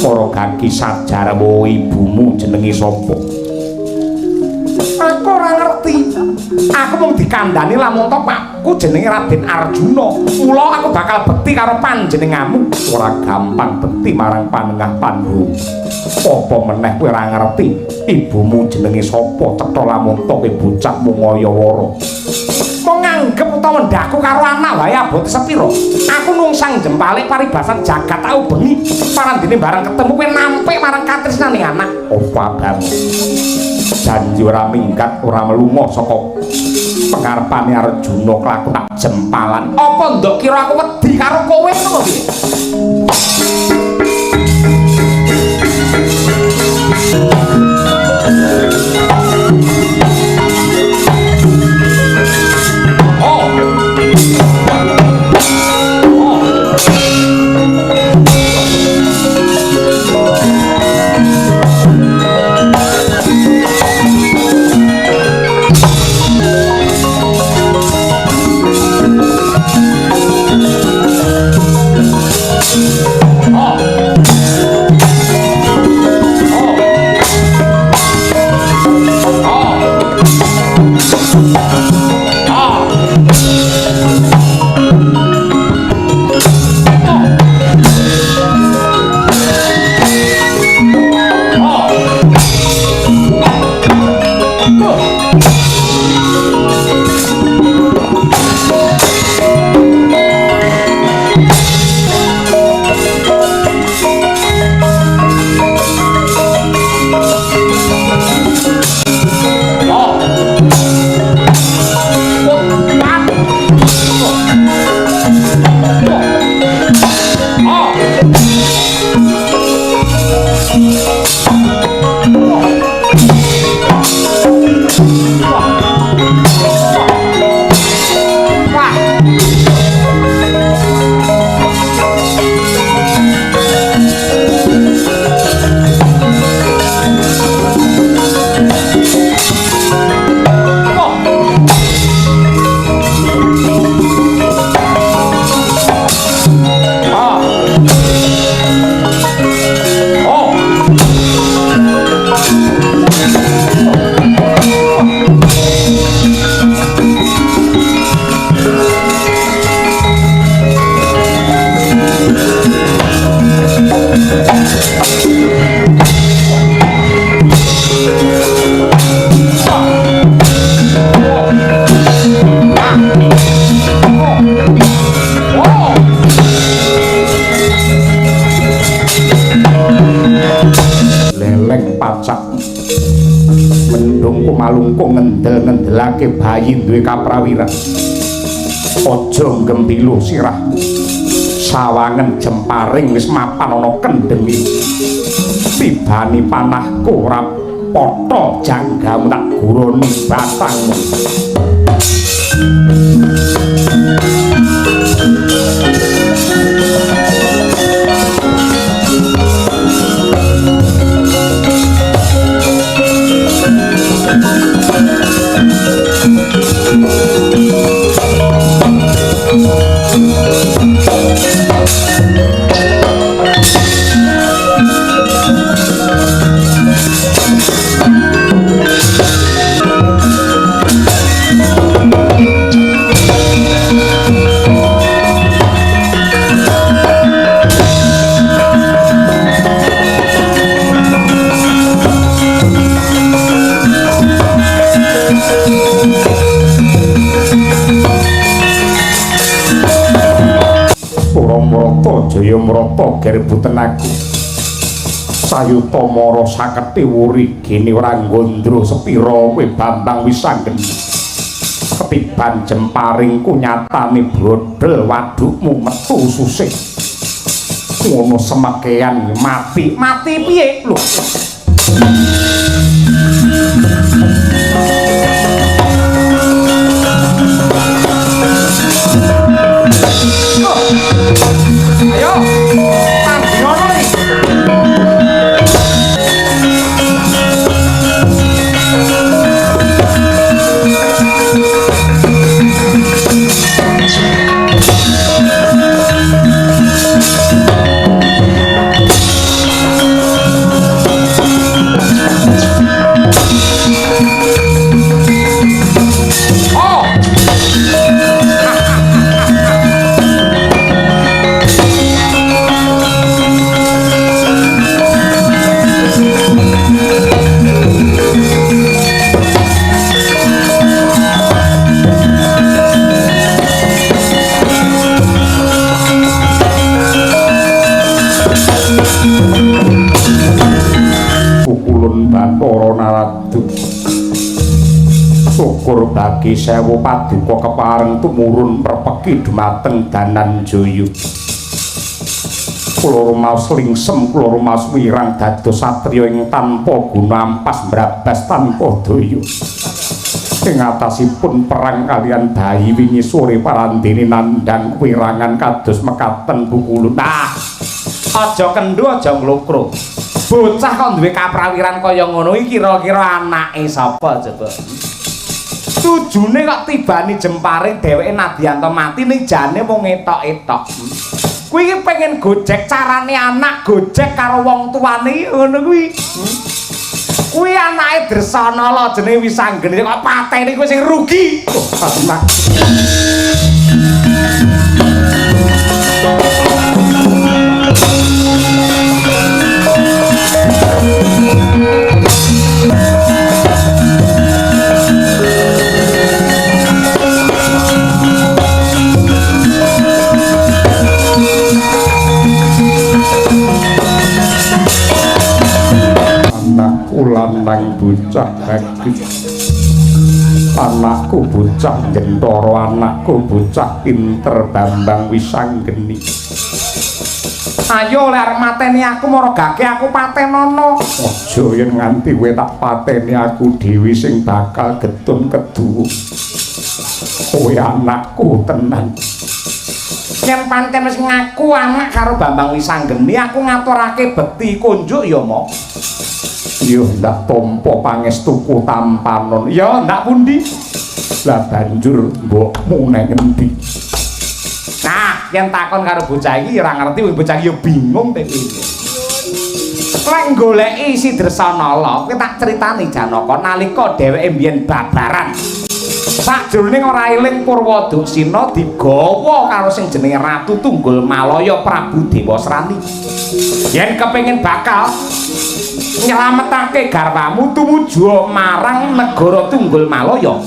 Para gagi sajarwa ibumu jenenge sapa? Aku ora ngerti. Aku mung dikandhani lamun to pakku jenenge Raden Arjuna. Mula aku bakal bekti karo panjenenganmu. Ora gampang bekti marang panengah Pandhu. Apa meneh kowe ora ngerti ibumu jenenge sapa? Cetha lamun to kowe bocah mung ngayawara. Mung nganggep utawa ndhaku karo anak wae abote sepira. Aku nungsang jempalik paribasan jagat tau bengi. Parandene bareng ketemu kowe nampik marang katresnane anak. Apa abamu? Janji ora minggat ora melunga saka pengarepane Arjuna kelaku tak jempalan. Apa ndok kira aku wedi karo kowe ngono piye? Ngendelake bayi duwe kaprawiran. Aja nggembilu sirahmu. Sawangen jemparing wis mapan ana kendhengi. Tibani panahku ora potho janggamu tak guroni batangmu. Jayamrata gerbuten aku. Sayuta mara saketi wuri gene ora nggondro sepira kowe Bambang Wisanggeni. Ketiban jemparingku nyatane brodol wadukmu metu ususe. Ngono semekean mati. Mati piye lho? Ayo, tandingono iki. Leluhur bagi sewu paduka kepareng tumurun prepeki dumateng Dananjaya. Kula rumaos lingsem, kula rumaos wirang dados satriya ing tanpa guna ampas mbrabas tanpa daya. Ing atasipun perang kalian bayi wingi sore parandene nandhang wirangan kados mekaten pukulun. Nah, aja kendho aja nglokro. Bocah kok duwe kaprawiran kaya ngono iki kira-kira anake sapa coba? Tujune kok tibani jempare dheweke nadyanto mati ning jane mung etok-etok. Kuwi iki pengen gojek carane anak gojek karo wong tuane ngono kuwi. Kuwi anake Dresanala jenenge Wisanggeni kok pateni kuwi sing rugi. Anak lanang bocah bagus, anakku bocah jentara, anakku bocah pinter Bambang Wisanggeni. Ayo oleh arep mateni aku maragake aku patenono. Aja yen nganti kowe tak pateni aku dhewe sing bakal getun keduwo. Kowe anakku tenan. Yen pancen wis ngaku anak karo Bambang Wisanggeni, aku ngaturake bekti kunjuk ya, Mo. Yo ndak tampa pangestuku tampanon. Ya ndak pundi? Lah banjur mbokmu nang endi? Nah, yen takon karo bocah iki ora ngerti, bocah iki ya bingung te piye. Lek goleki si Dresanala, kowe tak critani Janaka nalika dheweke mbiyen babaran. Sakjroning ora eling Purwaduksina digawa karo sing jenenge Ratu Tunggul Malaya Prabu Dewasrani. Yen kepengin bakal nyelametake garwamu tumuju marang negara Tunggul Malaya.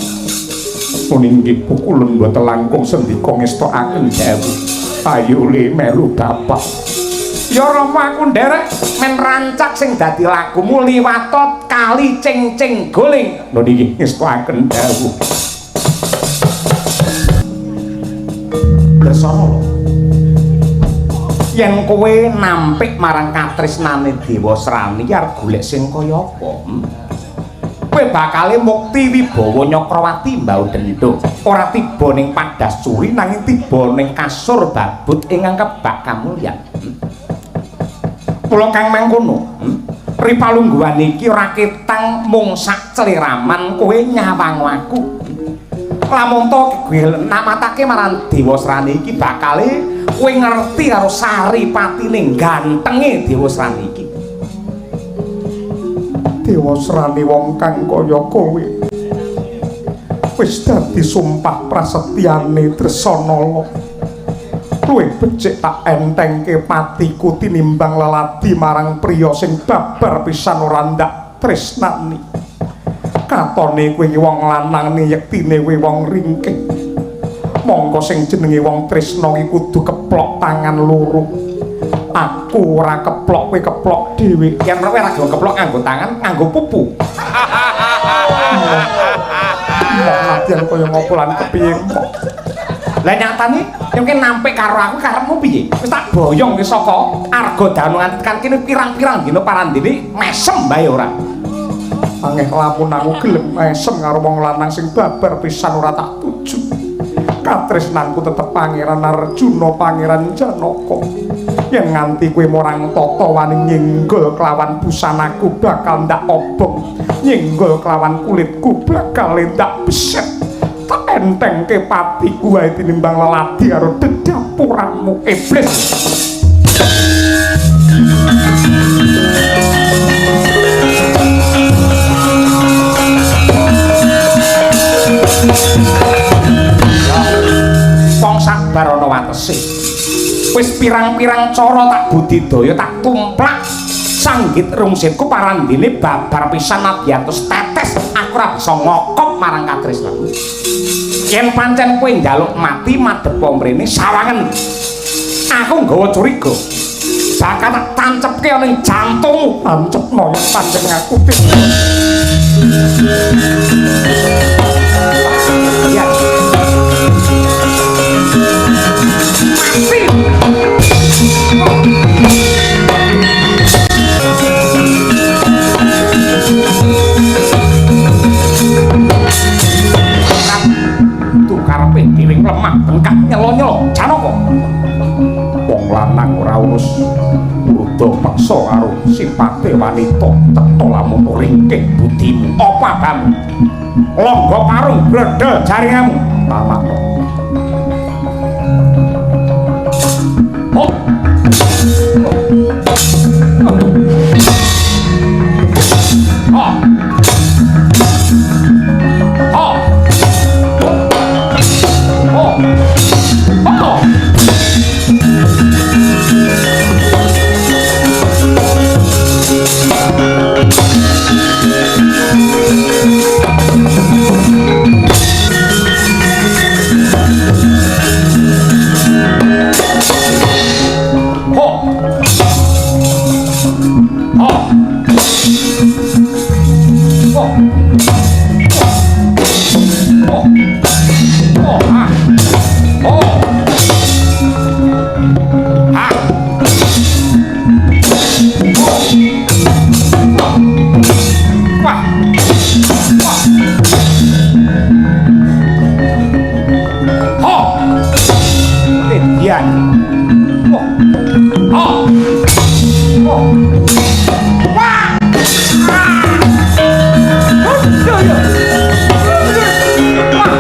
Inggih pukulun mboten langkung sendika ngestokaken dawuh. Ayo le melu bapak. Ya Rama aku nderek men rancak sing dadi lagumu liwatot kali ceng-ceng goling. Lho niki ngestokaken dawuh. Dresanala, yen kowe nampik marang katresnane Dewasrani arep golek sing kaya apa? Kowe bakale mukti wibawa Nyakrawati mbau dendho. Ora tiba ning padasuri nanging tiba ning kasur babut ingkang kebak kamulyan. Kula kang mangkono, ripalungguhan iki ora ketang mung sak celiraman kowe nyawang aku. Lamun to kowe namatake marang Dewasrani iki bakale kowe ngerti karo saripatine gantenge Dewasrani iki. Dewasrani wong kang kaya kowe wis dadi sumpah prasetyane Dresanala. Luwih becik tak entengke patiku tinimbang leladi marang priya sing babar pisan ora ndak tresnani. Katone kowe wong lanang yektine kowe wong ringkih. Mongko sing jenenge wong tresna iki kudu keplok tangan loro. Aku ora keplok, kowe keplok dhewe. Yen kowe ora keplok nganggo tangan, nganggo pupu. Mok nadyan kaya ngopo lan kepiye mok. Lah nyatane yen kowe nampik karo aku karepmu piye? Wis tak boyong wis saka Argodanu nganti tekan kene pirang-pirang dina parandene mesem bae ora. Angeh lamun aku gelem mesem karo wong lanang sing babar pisan ora tak tuju. Katresnanku tetep Pangeran Arjuna, Pangeran Janaka. Yen nganti kowe marang tata wani nyenggol kelawan busanaku bakal ndak obong, nyenggol kelawan kulitku bakal ndak beset. Tak entengke patiku wae tinimbang leladi karo dedapuranmu iblis. Wong sabar ana watese. Wis pirang-pirang cara tak budidaya tak tumplak sanggit rungsitku parandene babar pisan nadyantos tetes aku ora bisa ngokop marang katresnanku. Yen pancen kowe njaluk mati madhepa mrene sawangen. Aku nggawa curiga bakal tak tancepke ana ing jantungmu. Tancepno yen pancen ngaku. Ya. Mati. Tu karepe dhewe lemah bengkak nyelo-nyelo Janaka. Wong lanang ora urus urda peksa karo sipate wanita cetha lamun ringkih budimu. Apa abamu? Longgo parung bledel jaringanmu. Tamakno. Hop. Hop. Hop. Hop. Hop. Ho. Ho. Ho. Ho. Ho. Ha. Ho. Ha. Ho. Wah. Wah. Ho. Edian. Ho. Ho. Ho. Wah. Ah. Aduh, ya. Wah.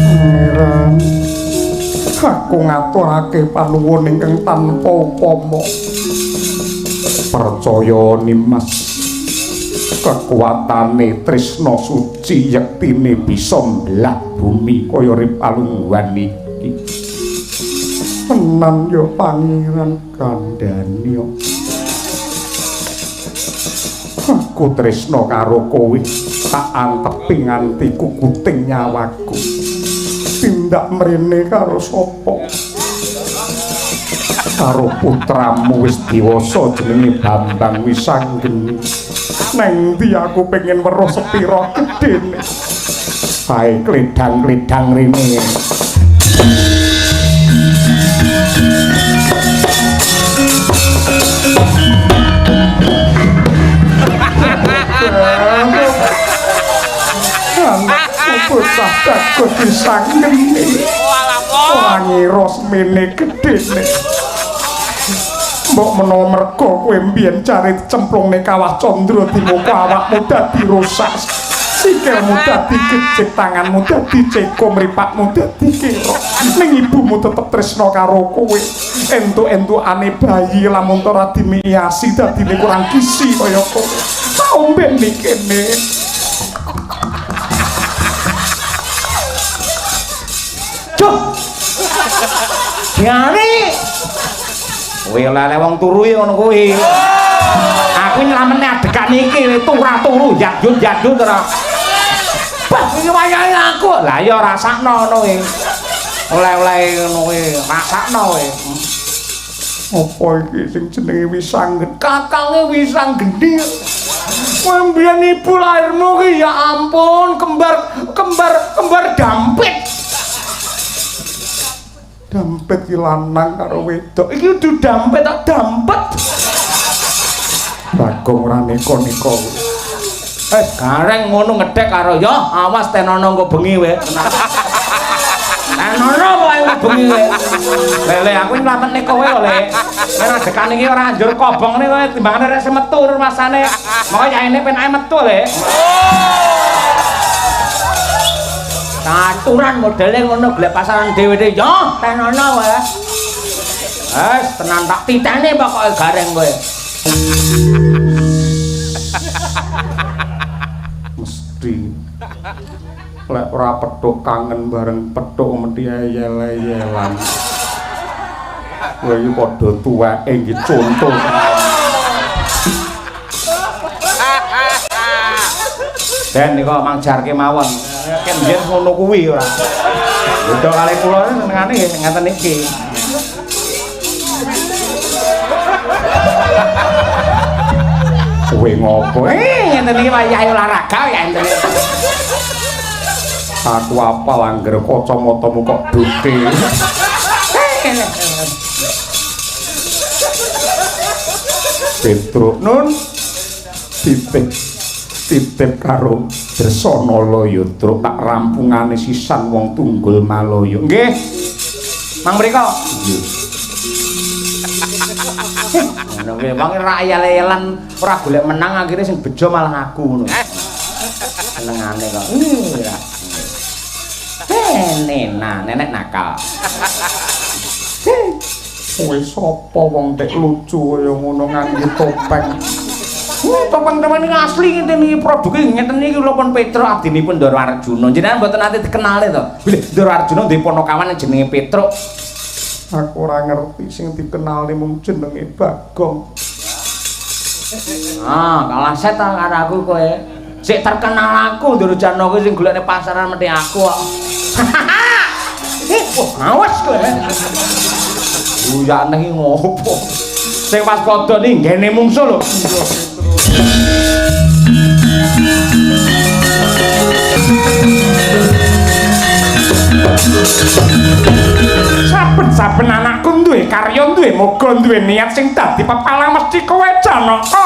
Pangeran, aku ngaturake panuwun ingkang tanpa upama. Percaya Nimas, kekuatane tresna suci yektine bisa mbelah bumi kaya rip alungguhan iki. Tenan ya Pangeran, kandhani. Aku tresna karo kowe, tak antepi nganti kukuting nyawaku. Tindak mrene karo sapa? Karo putramu wis dewasa jenenge Bambang Wisanggeni. Neng ndi aku pengen weruh sepira gedene. Bae kledang-kledang rene. Anakku bocah bagus Wisanggeni. Ora ngira semene gedene. Mbok menawa merga kowe mbiyen cari cemplungne kawah Candra Dimuka awakmu dadi rusak. Sikilmu dadi gejek, tanganmu dadi ceko, mripatmu dadi kira. Ning ibumu tetep tresna karo kowe. Entuk-entukane bayi lamun ora dimiasi dadine kurang gizi kaya kowe. Tak ombeni kene. Duh. Jare. Kowe oleh wong turu ya ngono kuwi. Aku nylamene adegan iki turu-turu yadun-yadun ora. Bah iki wayahe aku. Lah ya rasakno ngono kuwi. Oleh-oleh ngono kuwi, rasakno kowe. Apa iki sing jenenge Wisanggen? Kakange Wisanggeni. Kowe mbiyen ibu lahirmu ki ya ampun kembar kembar kembar dampit. Dampit ki lanang karo wedok. Iki udu dampit tak dampet. Bagong ora neka-neka. Gareng ngono ngedek karo ya, awas tenono engko bengi we. Tenono pokoke engko bengi we. Lele aku nylametne kowe lho, Le. Nek adekane iki ora anjur kobongne kowe timbangane rek semetu rumasane. Moko yaene penake metu, Le. Aturan modele ngono golek pasaran dhewe-dhewe ya, tenono kowe. Wes tenan tak titene pokoke gareng kowe. Mesti Lek ora petuk kangen bareng petuk mesti eyel-eyelan. Kowe iki padha tuweke iki conto. Ben nika mangjarke mawon. Ken biyen ngono kuwi ora. Beda kali kula senengane nggih ngaten iki. Kowe ngopo? Ngeten iki wayahe olahraga ya enten. Aku apal angger kacamatamu kok dute. Petruk nun titip titip karo Dresanala ya Truk tak rampungane sisan wong tunggul Malaya. Nggih. Mang mriko. Nggih. Ngono kuwi wong ora eyel-eyelan ora golek menang akhire sing bejo malah aku ngono. Senengane kok. Iya. Nena, nenek nakal. Kowe sapa wong tek lucu kaya ngono nganggo topeng? Topeng-topeng iki asli ngeten iki produke ngeten iki lho pun Petruk abdinipun Ndara Arjuna. Jenengan mboten nate dikenale to. Bilih Ndara Arjuna duwe ponokawan jenenge Petruk. Aku ora ngerti sing dikenali mung jenenge Bagong. Ah, kalah set ta karo aku kowe. Sik terkenal aku Ndara Janaka sing golekne pasaran mesti aku kok. Wah, awas kowe. Guyane iki ngopo? Sing waspada iki nggene mungsuh lho. Saben-saben anakku duwe karya, duwe moga, duwe niat sing dadi pepalang mesti kowe Janaka.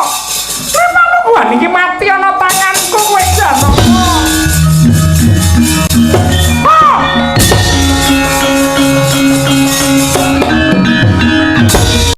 Premanungguhan iki mati ana tanganku kowe Janaka.